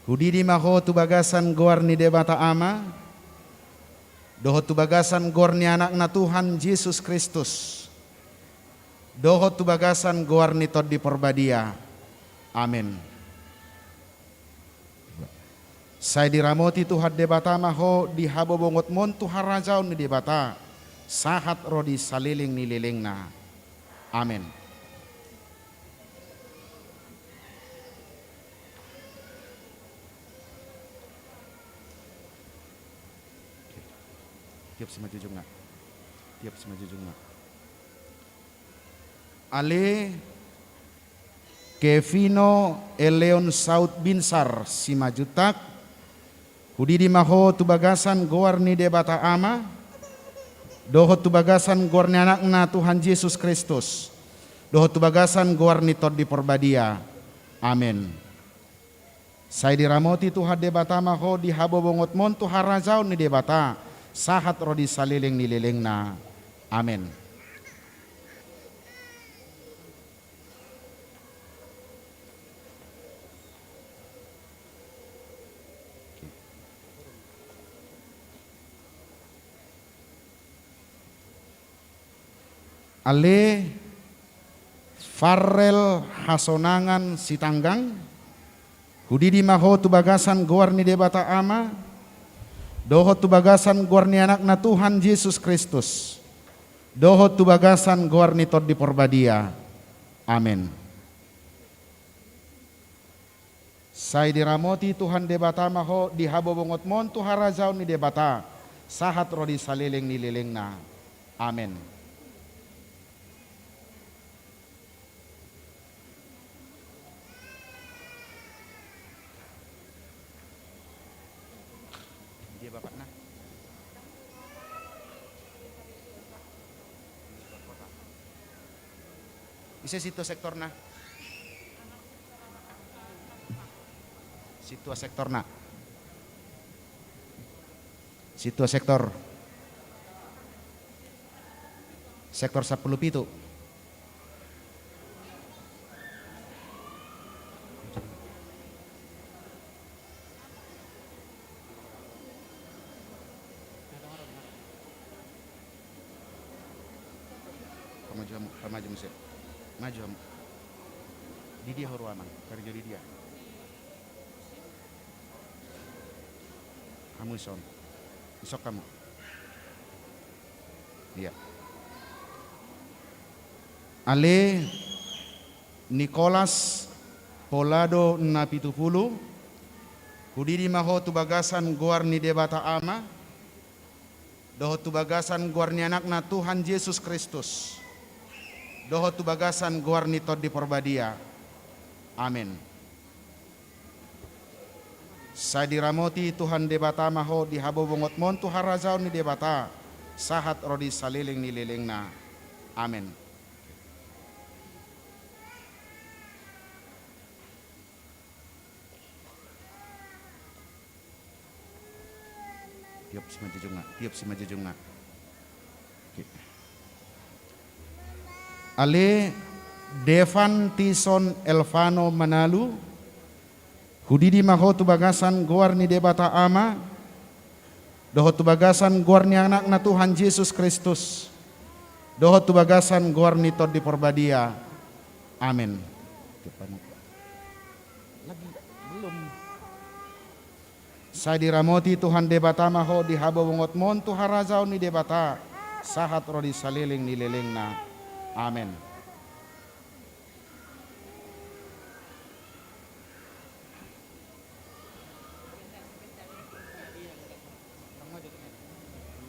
hudidi ma ho tu bagasan goar ni Debata Ama, dohot tu bagasan goar ni Anakna Tuhan Jesus Kristus, dohot tu bagasan goar ni Tondi Porbadia. Amen. Sai diramoti Tuhan Debata ma ho di habobongotmon tu harajaon ni Debata, sahat ro di saleleng ni lelengna. Amen. Tiop simanjujung nga. Tiop simanjujung nga. Ale Kevino Eleon Saud Binsar Simanjuntak, hudidi ma ho tu bagasan goar ni Debata Ama, dohot tu bagasan goar ni Anakna Tuhan Jesus Kristus, dohot tu bagasan goar ni Tondi Porbadia. Amen. Sai diramoti Tuhan Debata ma ho di habobongotmon tu harajaon ni Debata, sahat ro di saleleng ni lelengna. Amen. Ale Farrel Hasonangan Sitanggang, hudidi ma ho tu bagasan goar ni Debata Ama, dohot tu bagasan goar ni Anakna Tuhan Jesus Kristus, dohot tu bagasan goar ni Tondi Porbadia. Amen. Sai diramoti Tuhan Debata ma ho di habobongotmon tu harajaon ni Debata, sahat ro di saleleng ni lelengna. Amen. Dia bapakna. Ise sintua sektorna? Sintua sektorna. Sintua sektor. Sektor sampulu pitu. Pamaju hamu, pamaju muse. Maju hamu. Di dia ho ruangan, karejo di dia. Hamu ison. Isok hamu. Iya. Ale Nikolas Polado Napitupulu, hudidi ma ho tu bagasan goar ni Debata Ama, dohot tu bagasan goar ni Anakna Tuhan Jesus Kristus, dohot tu bagasan goar ni Tondi Porbadia. Amen. Sai diramoti Tuhan Debata ma ho di habobongotmon tu harajaon ni Debata, sahat ro di saleleng ni lelengna. Amen. Tiop simanjujungna, tiop simanjujungna. Oke. Ale Devan Tison Elvano Manalu, hudidi ma ho tu bagasan goar ni Debata Ama, dohot tu bagasan goar ni Anakna Tuhan Jesus Kristus, dohot tu bagasan goar ni Tondi Porbadia. Amen. Lagi belum. Sai diramoti Tuhan Debata ma ho di habobongotmon tu harajaon ni Debata, sahat ro di saleleng ni lelengna. Amen.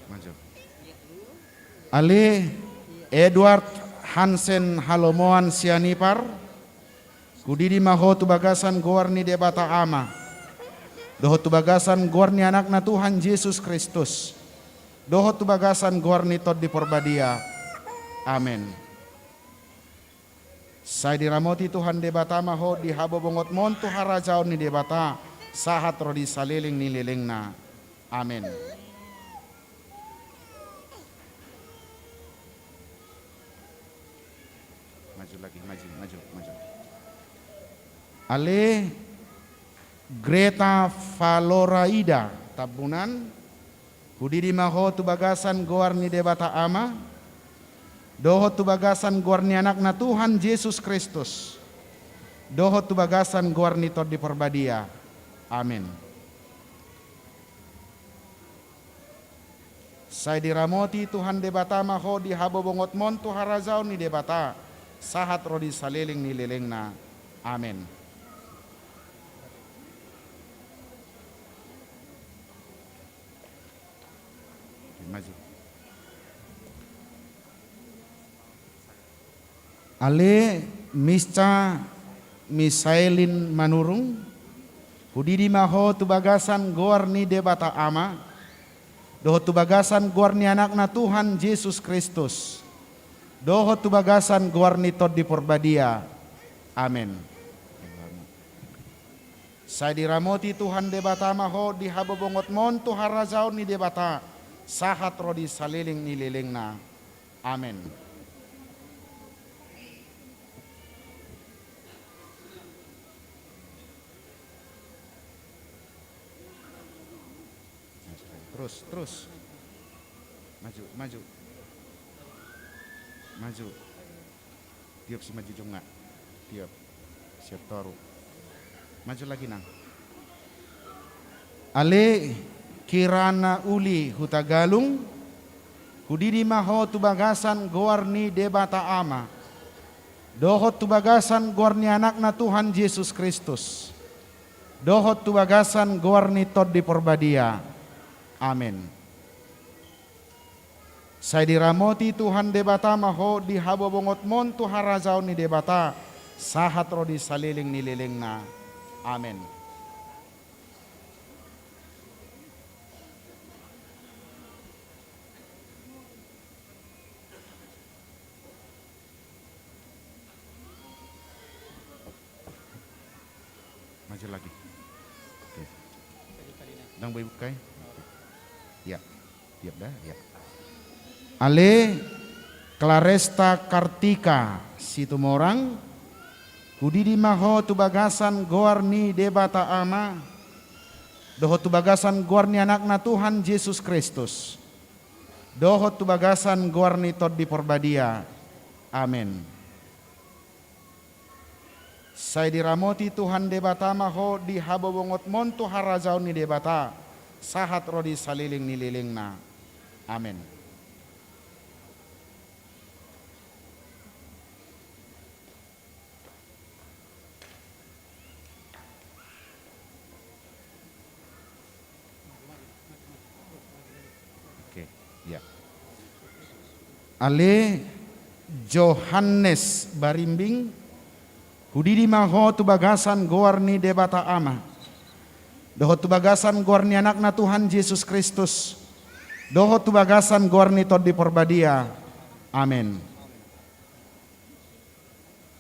Maju. Ale Edward Hansen Halomoan Sianipar, hudidi ma ho tu bagasan goar ni Debata Ama, dohot tu bagasan goar ni Anakna Tuhan Jesus Kristus, dohot tu bagasan goar ni Tondi Porbadia. Amen. Sai diramoti Tuhan Debata ma ho di habobongotmon tu harajaon ni Debata, sahat ro di saleleng ni lelengna. Amen. Maju lagi, maju, maju, maju. Ale Greta Valoraida Tambunan, hudidi ma ho tu bagasan goar ni Debata Ama, dohot tu bagasan goar ni Anakna Tuhan Jesus Kristus, dohot tu bagasan goar ni Tondi Porbadia. Amen. Sai diramoti Tuhan Debata ma ho di habobongotmon tu harajaon ni Debata, sahat ro di saleleng ni lelengna. Amen. Maju. Ale Misca Misaelin Manurung, hudidi ma ho tu bagasan goar ni Debata Ama, dohot tu bagasan goar ni Anakna Tuhan Jesus Kristus, dohot tu bagasan goar ni Tondi Porbadia. Amen. Sai diramoti Tuhan Debata ma ho di habobongotmon tu harajaon ni Debata, sahat ro di saleleng ni lelengna. Amen. Terus, terus. Maju, maju. Maju. Tiop si maju jonga. Tiop. Siap toru. Maju lagi, Nang. Ale, kirana uli Hutagalung, hudidi ma ho tu bagasan goar ni Debata Ama, dohot tu bagasan goar ni Anakna Tuhan Jesus Kristus, dohot tu bagasan goar ni Tondi Porbadia. Amen. Sai diramoti Tuhan Debata ma ho di habobongotmon tu harajaon ni Debata, sahat ro di saleleng ni lelengna. Amen. Maju lagi. Oke. Dang boy bukai. Ya. Tiap dah, ya. Ale Claresta Kartika Situmorang, hudidi ma ho tu bagasan goar ni Debata Ama, dohot tu bagasan goar ni Anakna Tuhan Jesus Kristus, dohot tu bagasan goar ni Tondi Porbadia. Amen. Sai diramoti Tuhan Debata ma ho di habobongotmon tu harajaon ni Debata, sahat ro di saleleng ni lelengna. Amen. Oke, ya. Ale Johannes Barimbing, hudidi ma ho tu bagasan goar ni Debata Ama, dohot tu bagasan goar ni Anakna Tuhan Jesus Kristus, dohot tu bagasan goar ni Tondi Porbadia. Amen.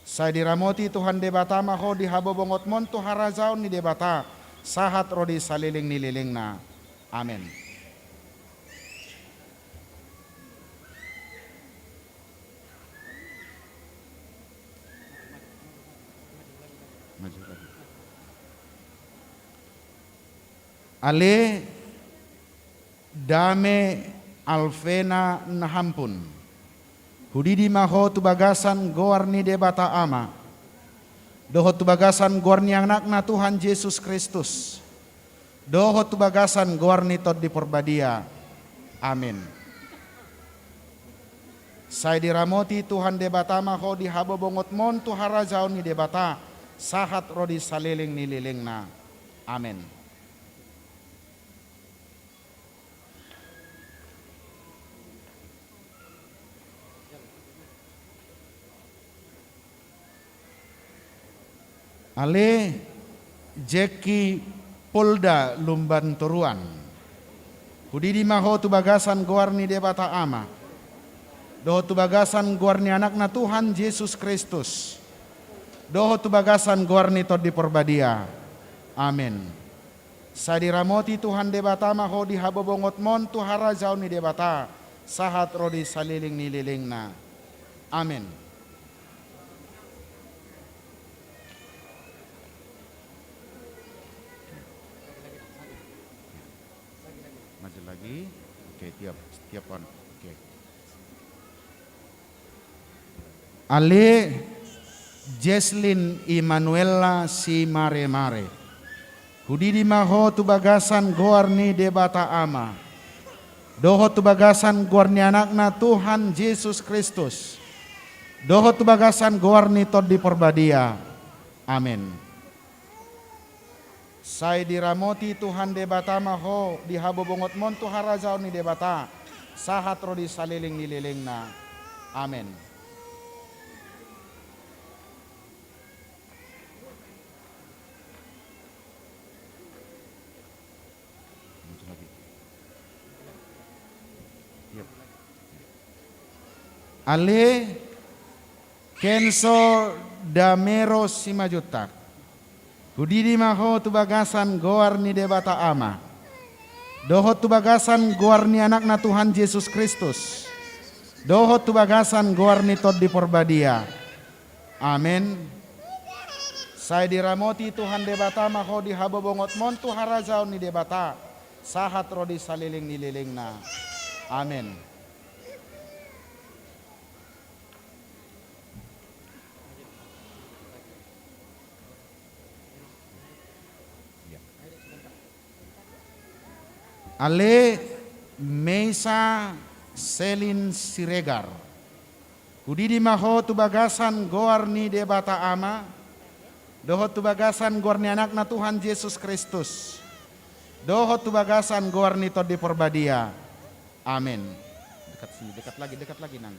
Sai diramoti Tuhan Debata ma ho di habobongotmon tu harajaon ni Debata, sahat ro di saleleng ni lelengna. Amen. Maju lagi. Ale Dame Alvena Nahampun, hudidi ma ho tu bagasan goar ni Debata Ama, dohot tu bagasan goar ni Anakna Tuhan Jesus Kristus, dohot tu bagasan goar ni Tondi Porbadia. Amen. Sai diramoti Tuhan Debata ma ho di habobongotmon tu harajaon ni Debata, sahat ro di saleleng ni lelengna. Amen. Ale Jeki Polda Lumban Toruan, hudidi ma ho tu bagasan goar ni Debata Ama, dohot tu bagasan goar ni Anakna Tuhan Jesus Kristus, dohot tu bagasan goar ni Tondi Porbadia. Amen. Sai diramoti Tuhan Debata ma ho di habobongotmon tu harajaon ni Debata, sahat ro di saleleng ni lelengna. Amen. Maju lagi. Oke, tiap, tiap on. Oke. Ale Jesslyn Immanuella Simaremare, hudidi ma ho tu bagasan goar ni Debata Ama, dohot tu bagasan goar ni Anakna Tuhan Jesus Kristus, dohot tu bagasan goar ni Tondi Porbadia. Amen. Sai diramoti Tuhan Debata ma ho di habobongotmon tu harajaon ni Debata, sahat ro di saleleng ni lelengna. Amen. Ale Kenso Damero Simanjuntak, hudidi ma ho tu bagasan goar ni Debata Ama, dohot tu bagasan goar ni Anakna Tuhan Jesus Kristus, dohot tu bagasan goar ni Tondi Porbadia. Amen. Sai diramoti Tuhan Debata ma ho di habobongotmon tu harajaon ni Debata, sahat ro di saleleng ni lelengna. Amen. Ale Meisa Selin Siregar, hudidi ma ho tu bagasan goar ni Debata Ama, dohot tu bagasan goar ni Anakna Tuhan Jesus Kristus, dohot tu bagasan goar ni Tondi Porbadia. Amen. Dekat sini, dekat lagi, dekat lagi, Nang.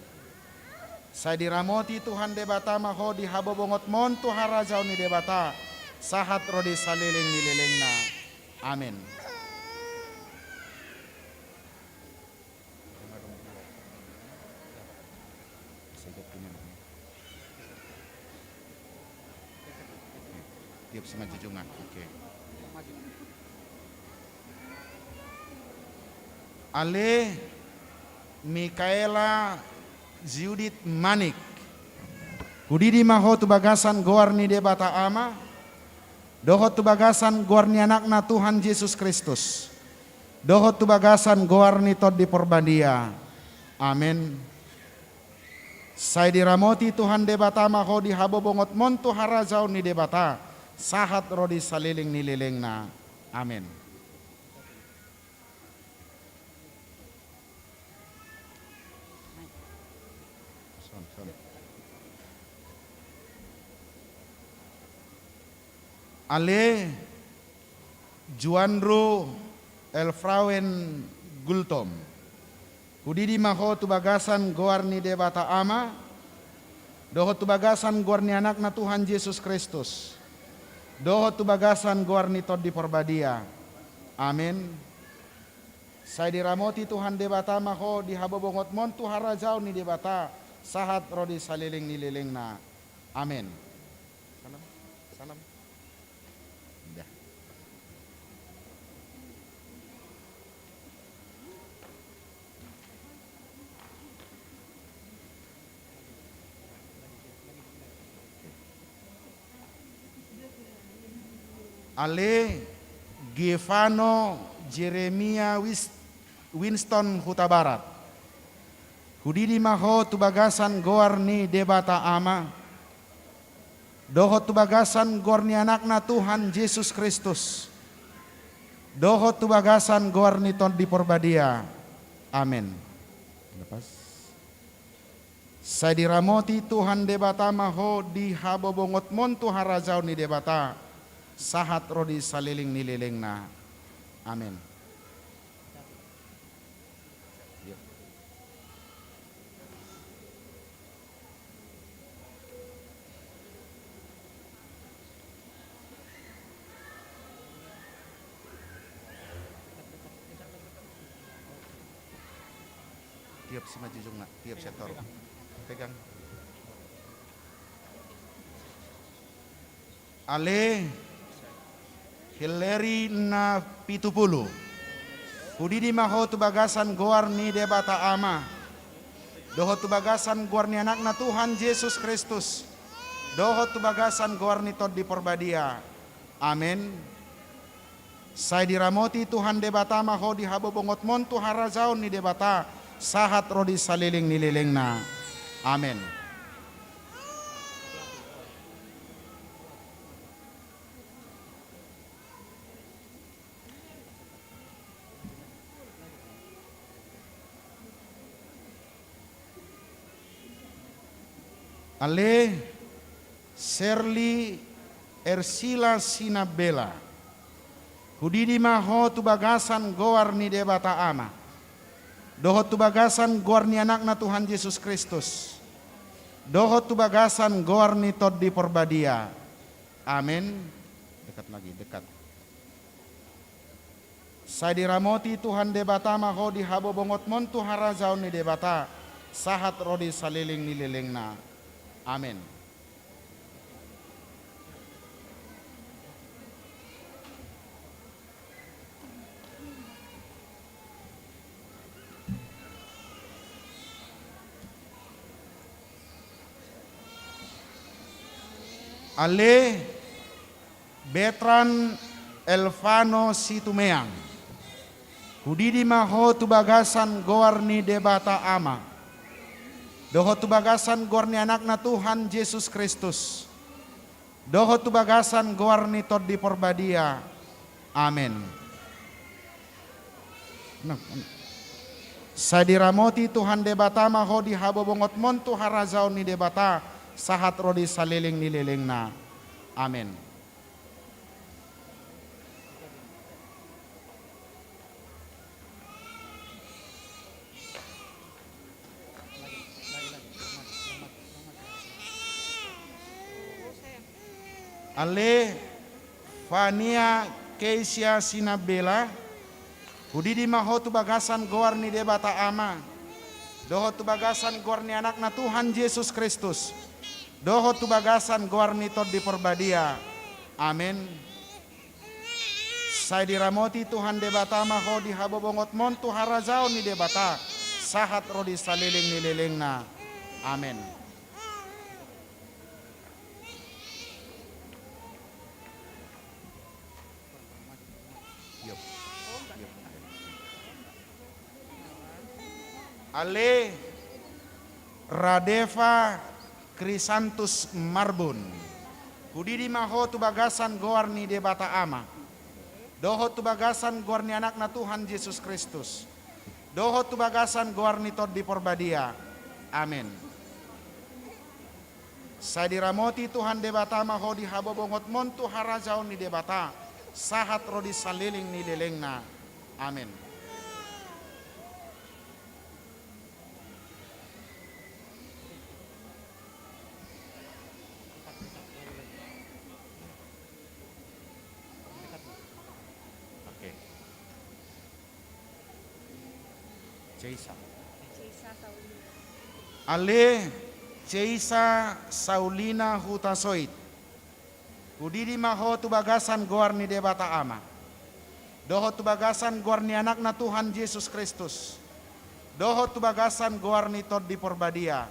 Sai diramoti Tuhan Debata ma ho di habobongotmon tu harajaon ni Debata, sahat ro di saleleng ni lelengna. Amen. Tiop si manjujungan. Oke. Ale Mikaela Judith Manik, hudidi ma ho tu bagasan goar ni Debata Ama, dohot tu bagasan goar ni Anakna Tuhan Jesus Kristus, dohot tu bagasan goar ni Tondi Porbadia. Amen. Sai diramoti Tuhan Debata ma ho di habobongotmon tu harajaon ni Debata, sahat ro di saleleng ni lelengna. Amen. Ale Juanro Elfrauen Gultom, hudidi ma ho tu bagasan goar ni Debata Ama, dohot tu bagasan goar ni Anakna Tuhan Jesus Kristus, dohot tu bagasan goar ni Tondi Porbadia. Amen. Sai diramoti Tuhan Debata ma ho di habobongotmon tu harajaon ni Debata, sahat ro di saleleng ni lelengna. Amen. Salam. Salam. Dah. Ale Gevano Jeremia Wis-, Winston Hutabarat, hudidi ma ho tu bagasan goar ni Debata Ama, dohot tu bagasan goar ni Anakna Tuhan Jesus Kristus, dohot tu bagasan goar ni Tondi Porbadia. Amen. Lepas. Sai diramoti Tuhan Debata ma ho di habobongotmon tu harajaon ni Debata, sahat ro di saleleng ni lelengna. Amen. Tiop si manjujungna, tiop si ator. Pegang. Ale Hilary Napitupulu, hudidi ma ho tu bagasan goar ni Debata Ama, dohot tu bagasan goar ni Anakna Tuhan Jesus Kristus, dohot tu bagasan goar ni Tondi Porbadia. Amen. Sai diramoti Tuhan Debata ma ho di habobongotmon tu harajaon ni Debata, sahat ro di saleleng ni lelengna. Amen. Ale Serli Ersila Sinabela, hudidi ma ho tu bagasan goar ni Debata Ama, dohot tu bagasan goar ni Anakna Tuhan Jesus Kristus, dohot tu bagasan goar ni Tondi Porbadia. Amen. Dekat lagi, dekat. Sai diramoti Tuhan Debata ma ho di habobongotmon tu harajaon ni Debata, sahat ro di saleleng ni lelengna. Amen. Ale Bertrand Elvano Situmeang, hudidi ma ho tu bagasan goar ni Debata Ama, dohot tu bagasan goar ni Anakna Tuhan Jesus Kristus, dohot tu bagasan goar ni Tondi Porbadia. Amen. Sai diramoti Tuhan Debata ma ho di habobongotmon tu harajaon ni Debata, sahat ro di saleleng ni lelengna. Amen. Ale Fania Keisia Sinabela, hudidi ma ho tu bagasan goar ni Debata Ama, dohot tu bagasan goar ni Anakna Tuhan Jesus Kristus, dohot tu bagasan goar ni Tondi Porbadia. Amen. Sai diramoti Tuhan Debata ma ho di habobongotmon tu harajaon ni Debata, sahat ro di saleleng ni lelengna. Amen. Ale Radeva Krisantus Marbun, hudidi ma ho tu bagasan goar ni Debata Ama, dohot tu bagasan goar ni Anakna Tuhan Jesus Kristus, dohot tu bagasan goar ni Tondi Porbadia. Amen. Sai diramoti Tuhan Debata ma ho di habobongotmon tu harajaon ni Debata, sahat ro di saleleng ni lelengna. Amen. Oke. Ceisa. Ale Ceisa Saulina Hutasoit, hudidi ma ho tu bagasan goar ni Debata Ama, dohot tu bagasan goar ni Anakna Tuhan Jesus Kristus, dohot tu bagasan goar ni Tondi Porbadia.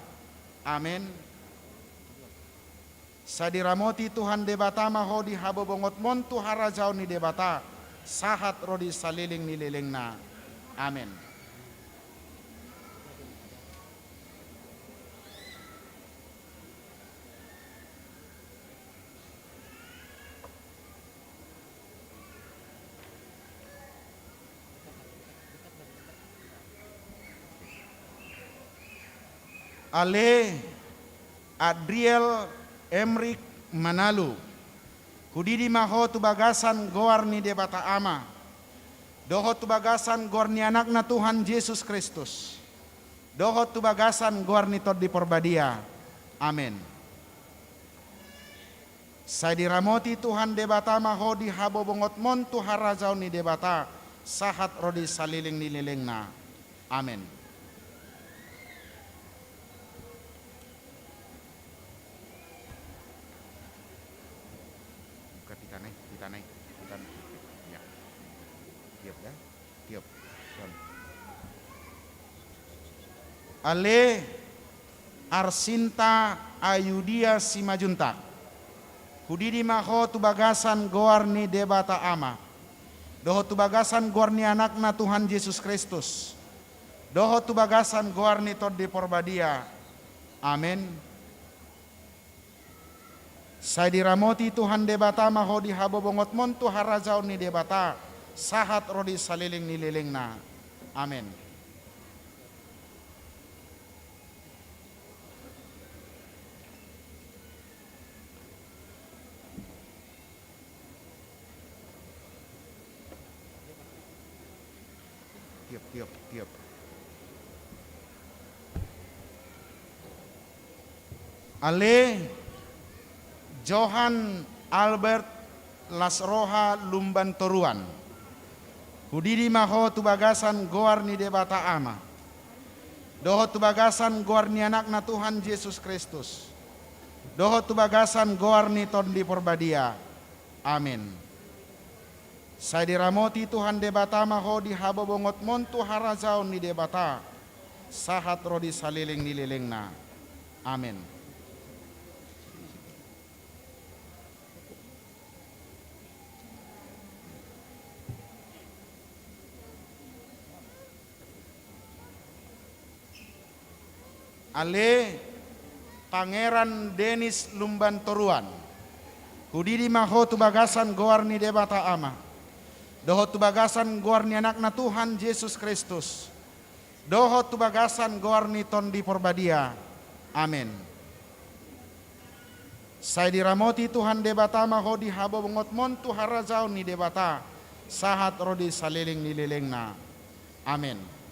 Amen. Sai diramoti Tuhan Debata ma ho di habobongotmon tu harajaon ni Debata, sahat ro di saleleng ni lelengna. Amen. Ale Adriel Emrik Manalu, hudidi ma ho tu bagasan goar ni Debata Ama, dohot tu bagasan goar ni Anakna Tuhan Jesus Kristus, dohot tu bagasan goar ni Tondi Porbadia. Amen. Sai diramoti Tuhan Debata ma ho di habobongotmon tu harajaon ni Debata, sahat ro di saleleng ni lelengna. Amen. Buka pitana i, pitana i, pitana i. Ya. Tiup ya. Tiup. Son. Ale Arsinta Ayudia Simanjuntak, hudidi ma ho tu bagasan goar ni Debata Ama, dohot tu bagasan goar ni Anakna Tuhan Jesus Kristus, dohot tu bagasan goar ni Tondi Porbadia. Amen. Sai diramoti Tuhan Debata ma ho di habobongotmon tu harajaon ni Debata, sahat ro di saleleng ni lelengna. Amen. Tiup, tiup, tiup. Ale Johan Albert Las Roha Lumban Toruan, hudidi ma ho tu bagasan goar ni Debata Ama, dohot tu bagasan goar ni Anakna Tuhan Jesus Kristus, dohot tu bagasan goar ni Tondi Porbadia. Amen. Sai diramoti Tuhan Debata ma ho di habobongotmon tu harajaon ni Debata, sahat ro di saleleng ni lelengna. Amen. Ale Pangeran Denis Lumban Toruan, hudidi ma ho tu bagasan goar ni Debata Ama, dohot tu bagasan goar ni Anakna Tuhan Jesus Kristus, dohot tu bagasan goar ni Tondi Porbadia. Amen. Sai diramoti Tuhan Debata ma ho di habobongotmon tu harajaon ni Debata, sahat ro di saleleng ni lelengna. Amen.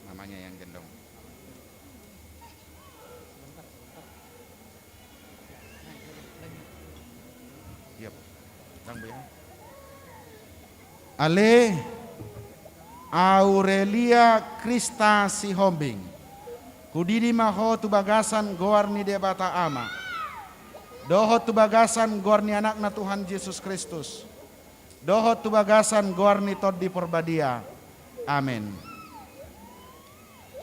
Namanya yang gendong. Iya, Pak. Tang, Bu, ya. Ale Aurelia Krista Sihombing, hudidi ma ho tu bagasan goar ni Debata Ama, dohot tu bagasan goar ni Anakna Tuhan Jesus Kristus, dohot tu bagasan goar ni Tondi Porbadia. Amen.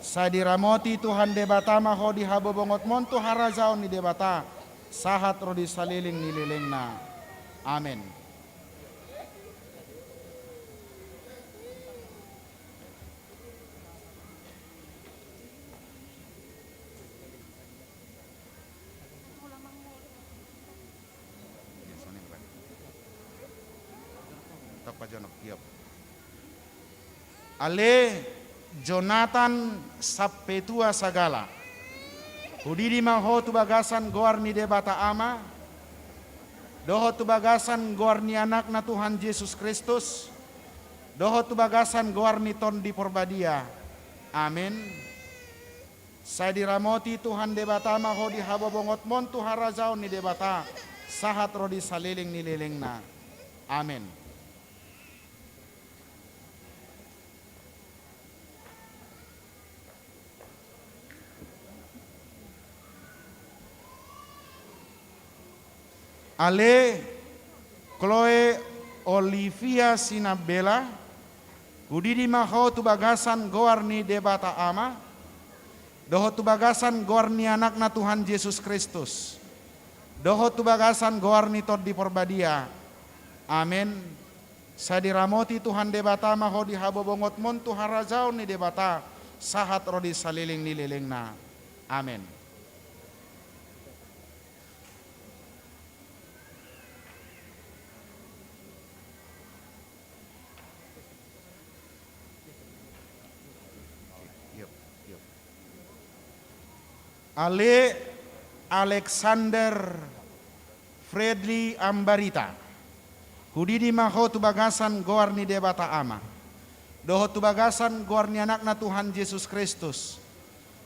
Sai diramoti Tuhan Debata ma ho di habobongotmon tu harajaon ni Debata, sahat ro di saleleng ni lelengna. Amen. Ale Jonathan Sampetua Sagala, hudidi ma ho tu bagasan goar ni Debata Ama, dohot tu bagasan goar ni Anakna Tuhan Jesus Kristus, dohot tu bagasan goar ni Tondi Porbadia. Amen. Sai diramoti Tuhan Debata ma ho di habobongotmon tu harajaon ni Debata, sahat ro di saleleng ni lelengna. Amen. Ale Chloe Olivia Sinabela, hudidi ma ho tu bagasan goar ni Debata Ama, dohot tu bagasan goar ni Anakna Tuhan Jesus Kristus, dohot tu bagasan goar ni Tondi Porbadia. Amen. Sai diramoti Tuhan Debata ma ho di habobongotmon tu harajaon ni Debata, sahat ro di saleleng ni lelengna. Amen. Ale Alexander Fredly Ambarita, hudidi ma ho tu bagasan goar ni Debata Ama, dohot tu bagasan goar ni Anakna Tuhan Jesus Kristus,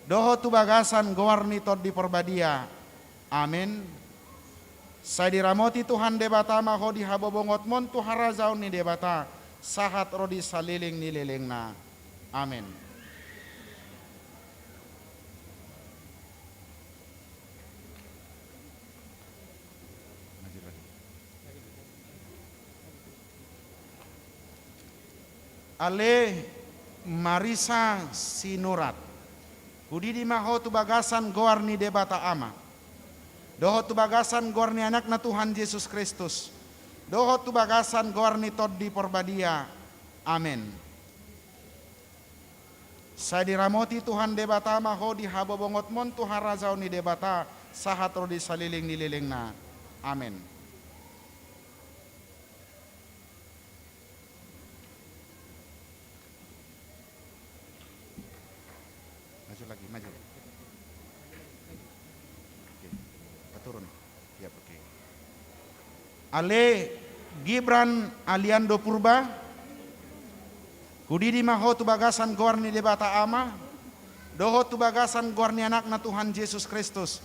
dohot tu bagasan goar ni Tondi Porbadia. Amen. Sai diramoti Tuhan Debata ma ho di habobongotmon tu harajaon ni Debata, sahat ro di saleleng ni lelengna. Amen. Ale Marisa Sinurat, hudidi ma ho tu bagasan goar ni Debata Ama, dohot tu bagasan goar ni Anakna Tuhan Jesus Kristus, dohot tu bagasan goar ni Tondi Porbadia. Amen. Sai diramoti Tuhan Debata ma ho di habobongotmon tu harajaon ni Debata, sahat ro di saleleng ni lelengna. Amen. Maju lagi, maju. Oke, turun. Siap, oke. Ale Gibran Aliando Purba, hudidi ma ho tu bagasan goar ni Debata Ama, dohot tu bagasan goar ni Anakna Tuhan Jesus Kristus,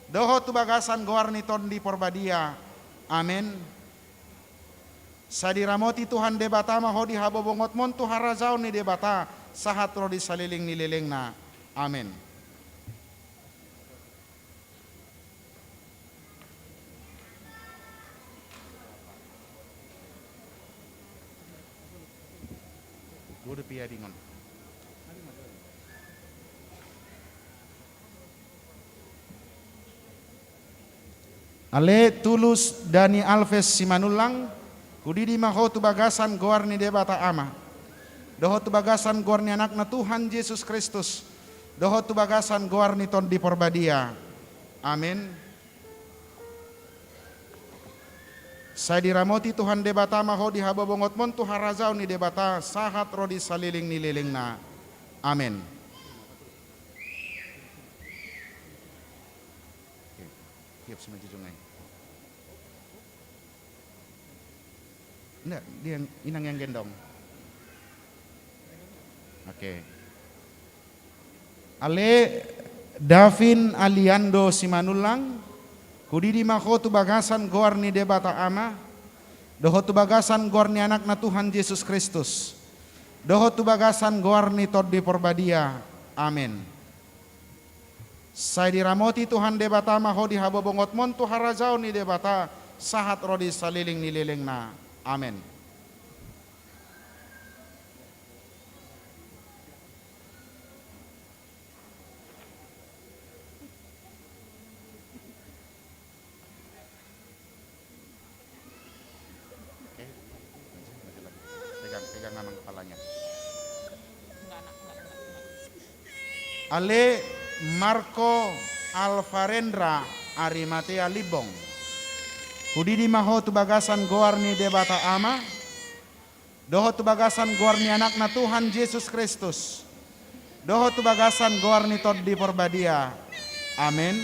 dohot tu bagasan goar ni Tondi Porbadia. Amen. Sai diramoti Tuhan Debata ma ho di habobongonmon tu harajaon ni Debata, sahat ro di saleleng ni lelengna. Amen. Dua do piadingon. Ale Tulus Dani Alves Simanullang, hudidi ma ho tu bagasan goar ni Debata Ama, dohot tu bagasan goar ni Anakna Tuhan Jesus Kristus, dohot tu bagasan goar ni Tondi Porbadia. Amen. Sai diramoti Tuhan Debata ma ho di habobongonmon tu harajaon ni Debata, sahat ro di saleleng ni lelengna. Amen. Oke. Tiop si manjujung ai. Nda, dia yang, inang yang gendong. Oke. Ale Davin Aliando Simanullang, hudidi ma ho tu bagasan goar ni Debata Ama, dohot tu bagasan goar ni Anakna Tuhan Jesus Kristus, dohot tu bagasan goar ni Tondi Porbadia. Amen. Sai diramoti Tuhan Debata ma ho di habobongonmon tu harajaon ni Debata, sahat ro di saleleng ni lelengna. Amen. Oke. Pegang, pegang amang kepalanya. Ale Marco Alvarendra Arimatea Limbong, hudidi ma ho tu bagasan goar ni Debata Ama, dohot tu bagasan goar ni Anakna Tuhan Jesus Kristus, dohot tu bagasan goar ni Tondi Porbadia. Amen.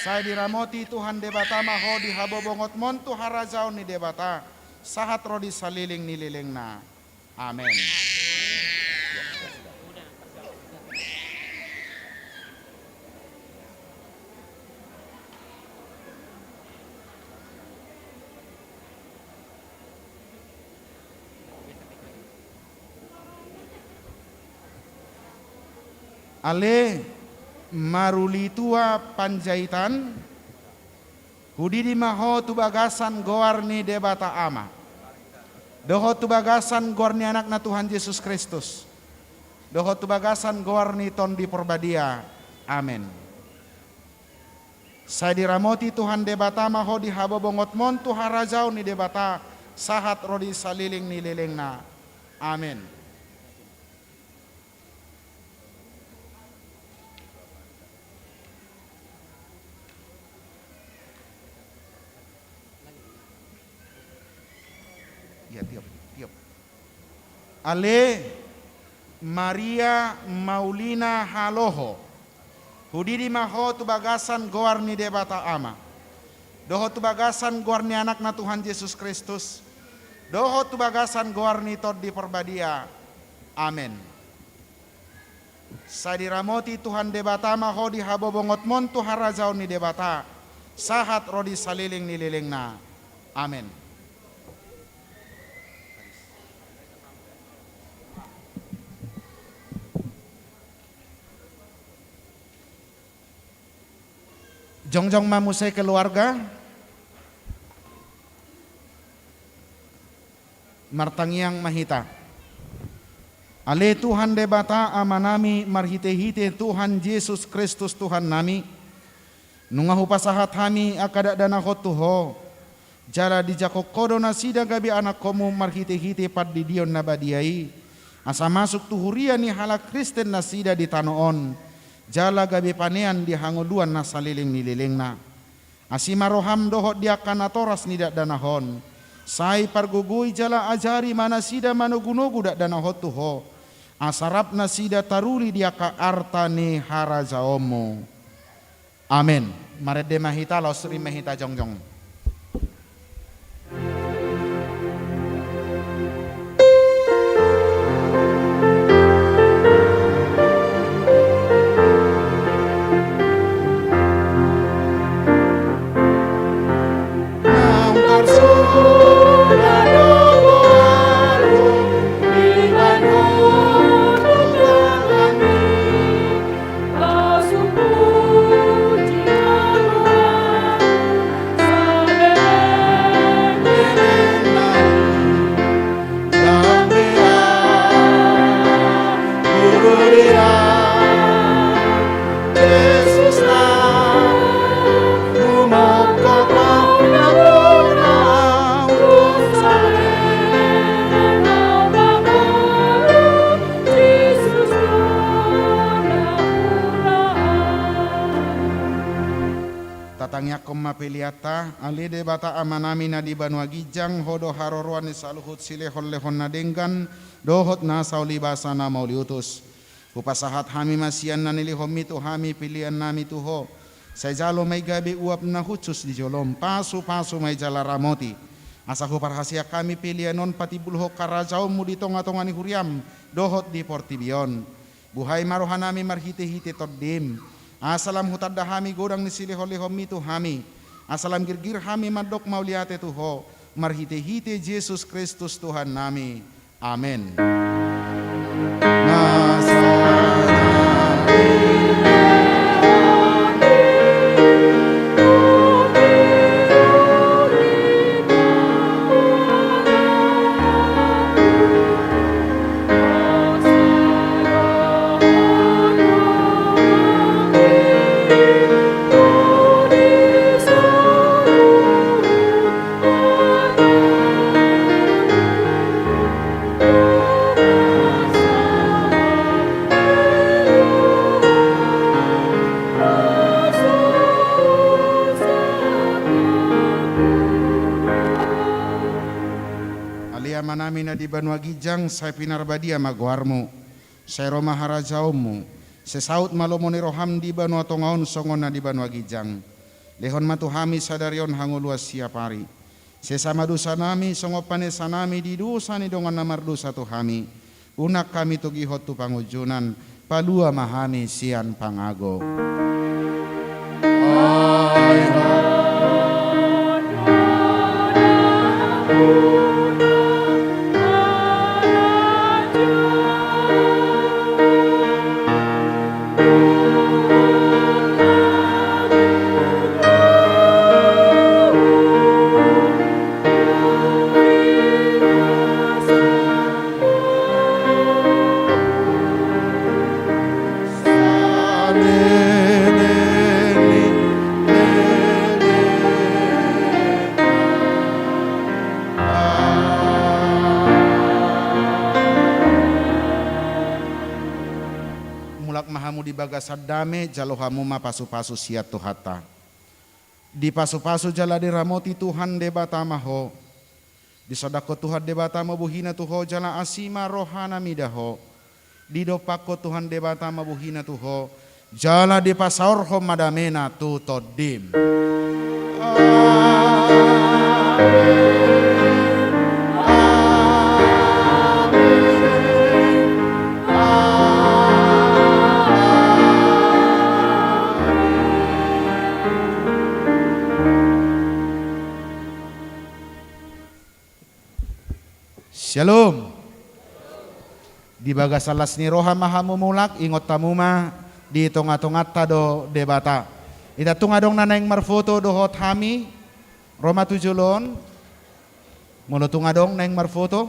Sai diramoti Tuhan Debata ma ho di habobongonmon tu harajaon ni Debata, sahat ro di saleleng ni lelengna. Amen. Ale Marulitua Panjaitan, hudidi ma ho tu bagasan goar ni Debata Ama, dohot tu bagasan goar ni Anakna Tuhan Jesus Kristus, dohot tu bagasan goar ni Tondi Porbadia. Amen. Sai diramoti Tuhan Debata ma ho di habobongonmon tu harajaon ni Debata, sahat ro di saleleng ni lelengna. Amen. Iya, tiop, tiop. Ale Maria Maulina Haloho, hudidi ma ho tu bagasan goar ni Debata Ama, dohot tu bagasan goar ni Anakna Tuhan Jesus Kristus, dohot tu bagasan goar ni Tondi Porbadia. Amen. Sai diramoti Tuhan Debata ma ho di habobongonmon tu harajaon ni Debata, sahat ro di saleleng ni lelengna. Amen. Jongjong ma muse keluarga. Martangiang ma hita. Ale Tuhan Debata Amanami, marhitehite Tuhan Jesus Kristus Tuhannami, nunga hupasahat hami angka dakdanahon tu Ho, jala dijangkon Ho do nasida gabe anakkonmu marhitehite pandidion na badia i, asa masuk tu huria ni halak Kristen nasida di tano on, jala gabe panean di hangoluan na saleleng ni lelengna. Asi ma roham dohot di angka natoras ni dakdanak on, sai pargogoi jala ajari ma nasida manogunogu dakdanak on tu Ho, asa rap nasida taruli di angka arta ni harajaonmu. Amen. Marende ma hita, laos rap ma hita jongjong. Tangiangkon ma peleanta. Ale Debata Amanami na di banua ginjang, Ho do haroroan ni saluhut silehonlehon na denggan dohot nasa ulibasa na mauliutus. Hupasahat hami ma sian na nilehonMi tu hami peleannami tu Ho. Sai jalo ma i gabe uap na hushus di joloM, pasupasu ma i jala ramoti, asa huparhaseang hami pelean on patimbulhon harajaonMu di tongatonga ni huriaM dohot di portibi on. Buhai ma rohanami marhitehite TondiM, asa lam hutanda hami godang ni silehonlehonMi tu hami, asa lam girgir hami mandok mauliate tu Ho, marhitehite Jesus Kristus Tuhannami. Amen. Ale Amanami na di banua ginjang, sai pinarbadia ma goarMu. Sai ro ma harajaonMu. Sai saut ma lomo ni rohaM di banua tonga on songon na di banua ginjang. Lehon ma tu hami sadari on hangoluan siapari. Sesa ma dosanami songon panesanami di dosa ni dongan na mardosa tu hami. Unang hami togihon tu pangunjunan, palua ma hami sian pangago. Mulak ma hamu di bagasan dame, jalo hamu ma pasupasu sian Tuhanta. Dipasupasu jala diramoti Tuhan Debata ma ho. Disondangkon Tuhan Debata ma bohiNa tu ho jala asi ma rohaNa mida ho. Didompakkon Tuhan Debata ma bohiNa tu ho jala dipasaorhon ma dameNa tu tondim. Amen. Amen. Amen. Syalom. Di bagasan las ni roha ma hamu mulak, ingot hamu ma di tongatonganta do Debata. Ita tung adong na naeng marfoto dohot hami, ro ma tu jolo on. Molo tung adong naeng marfoto,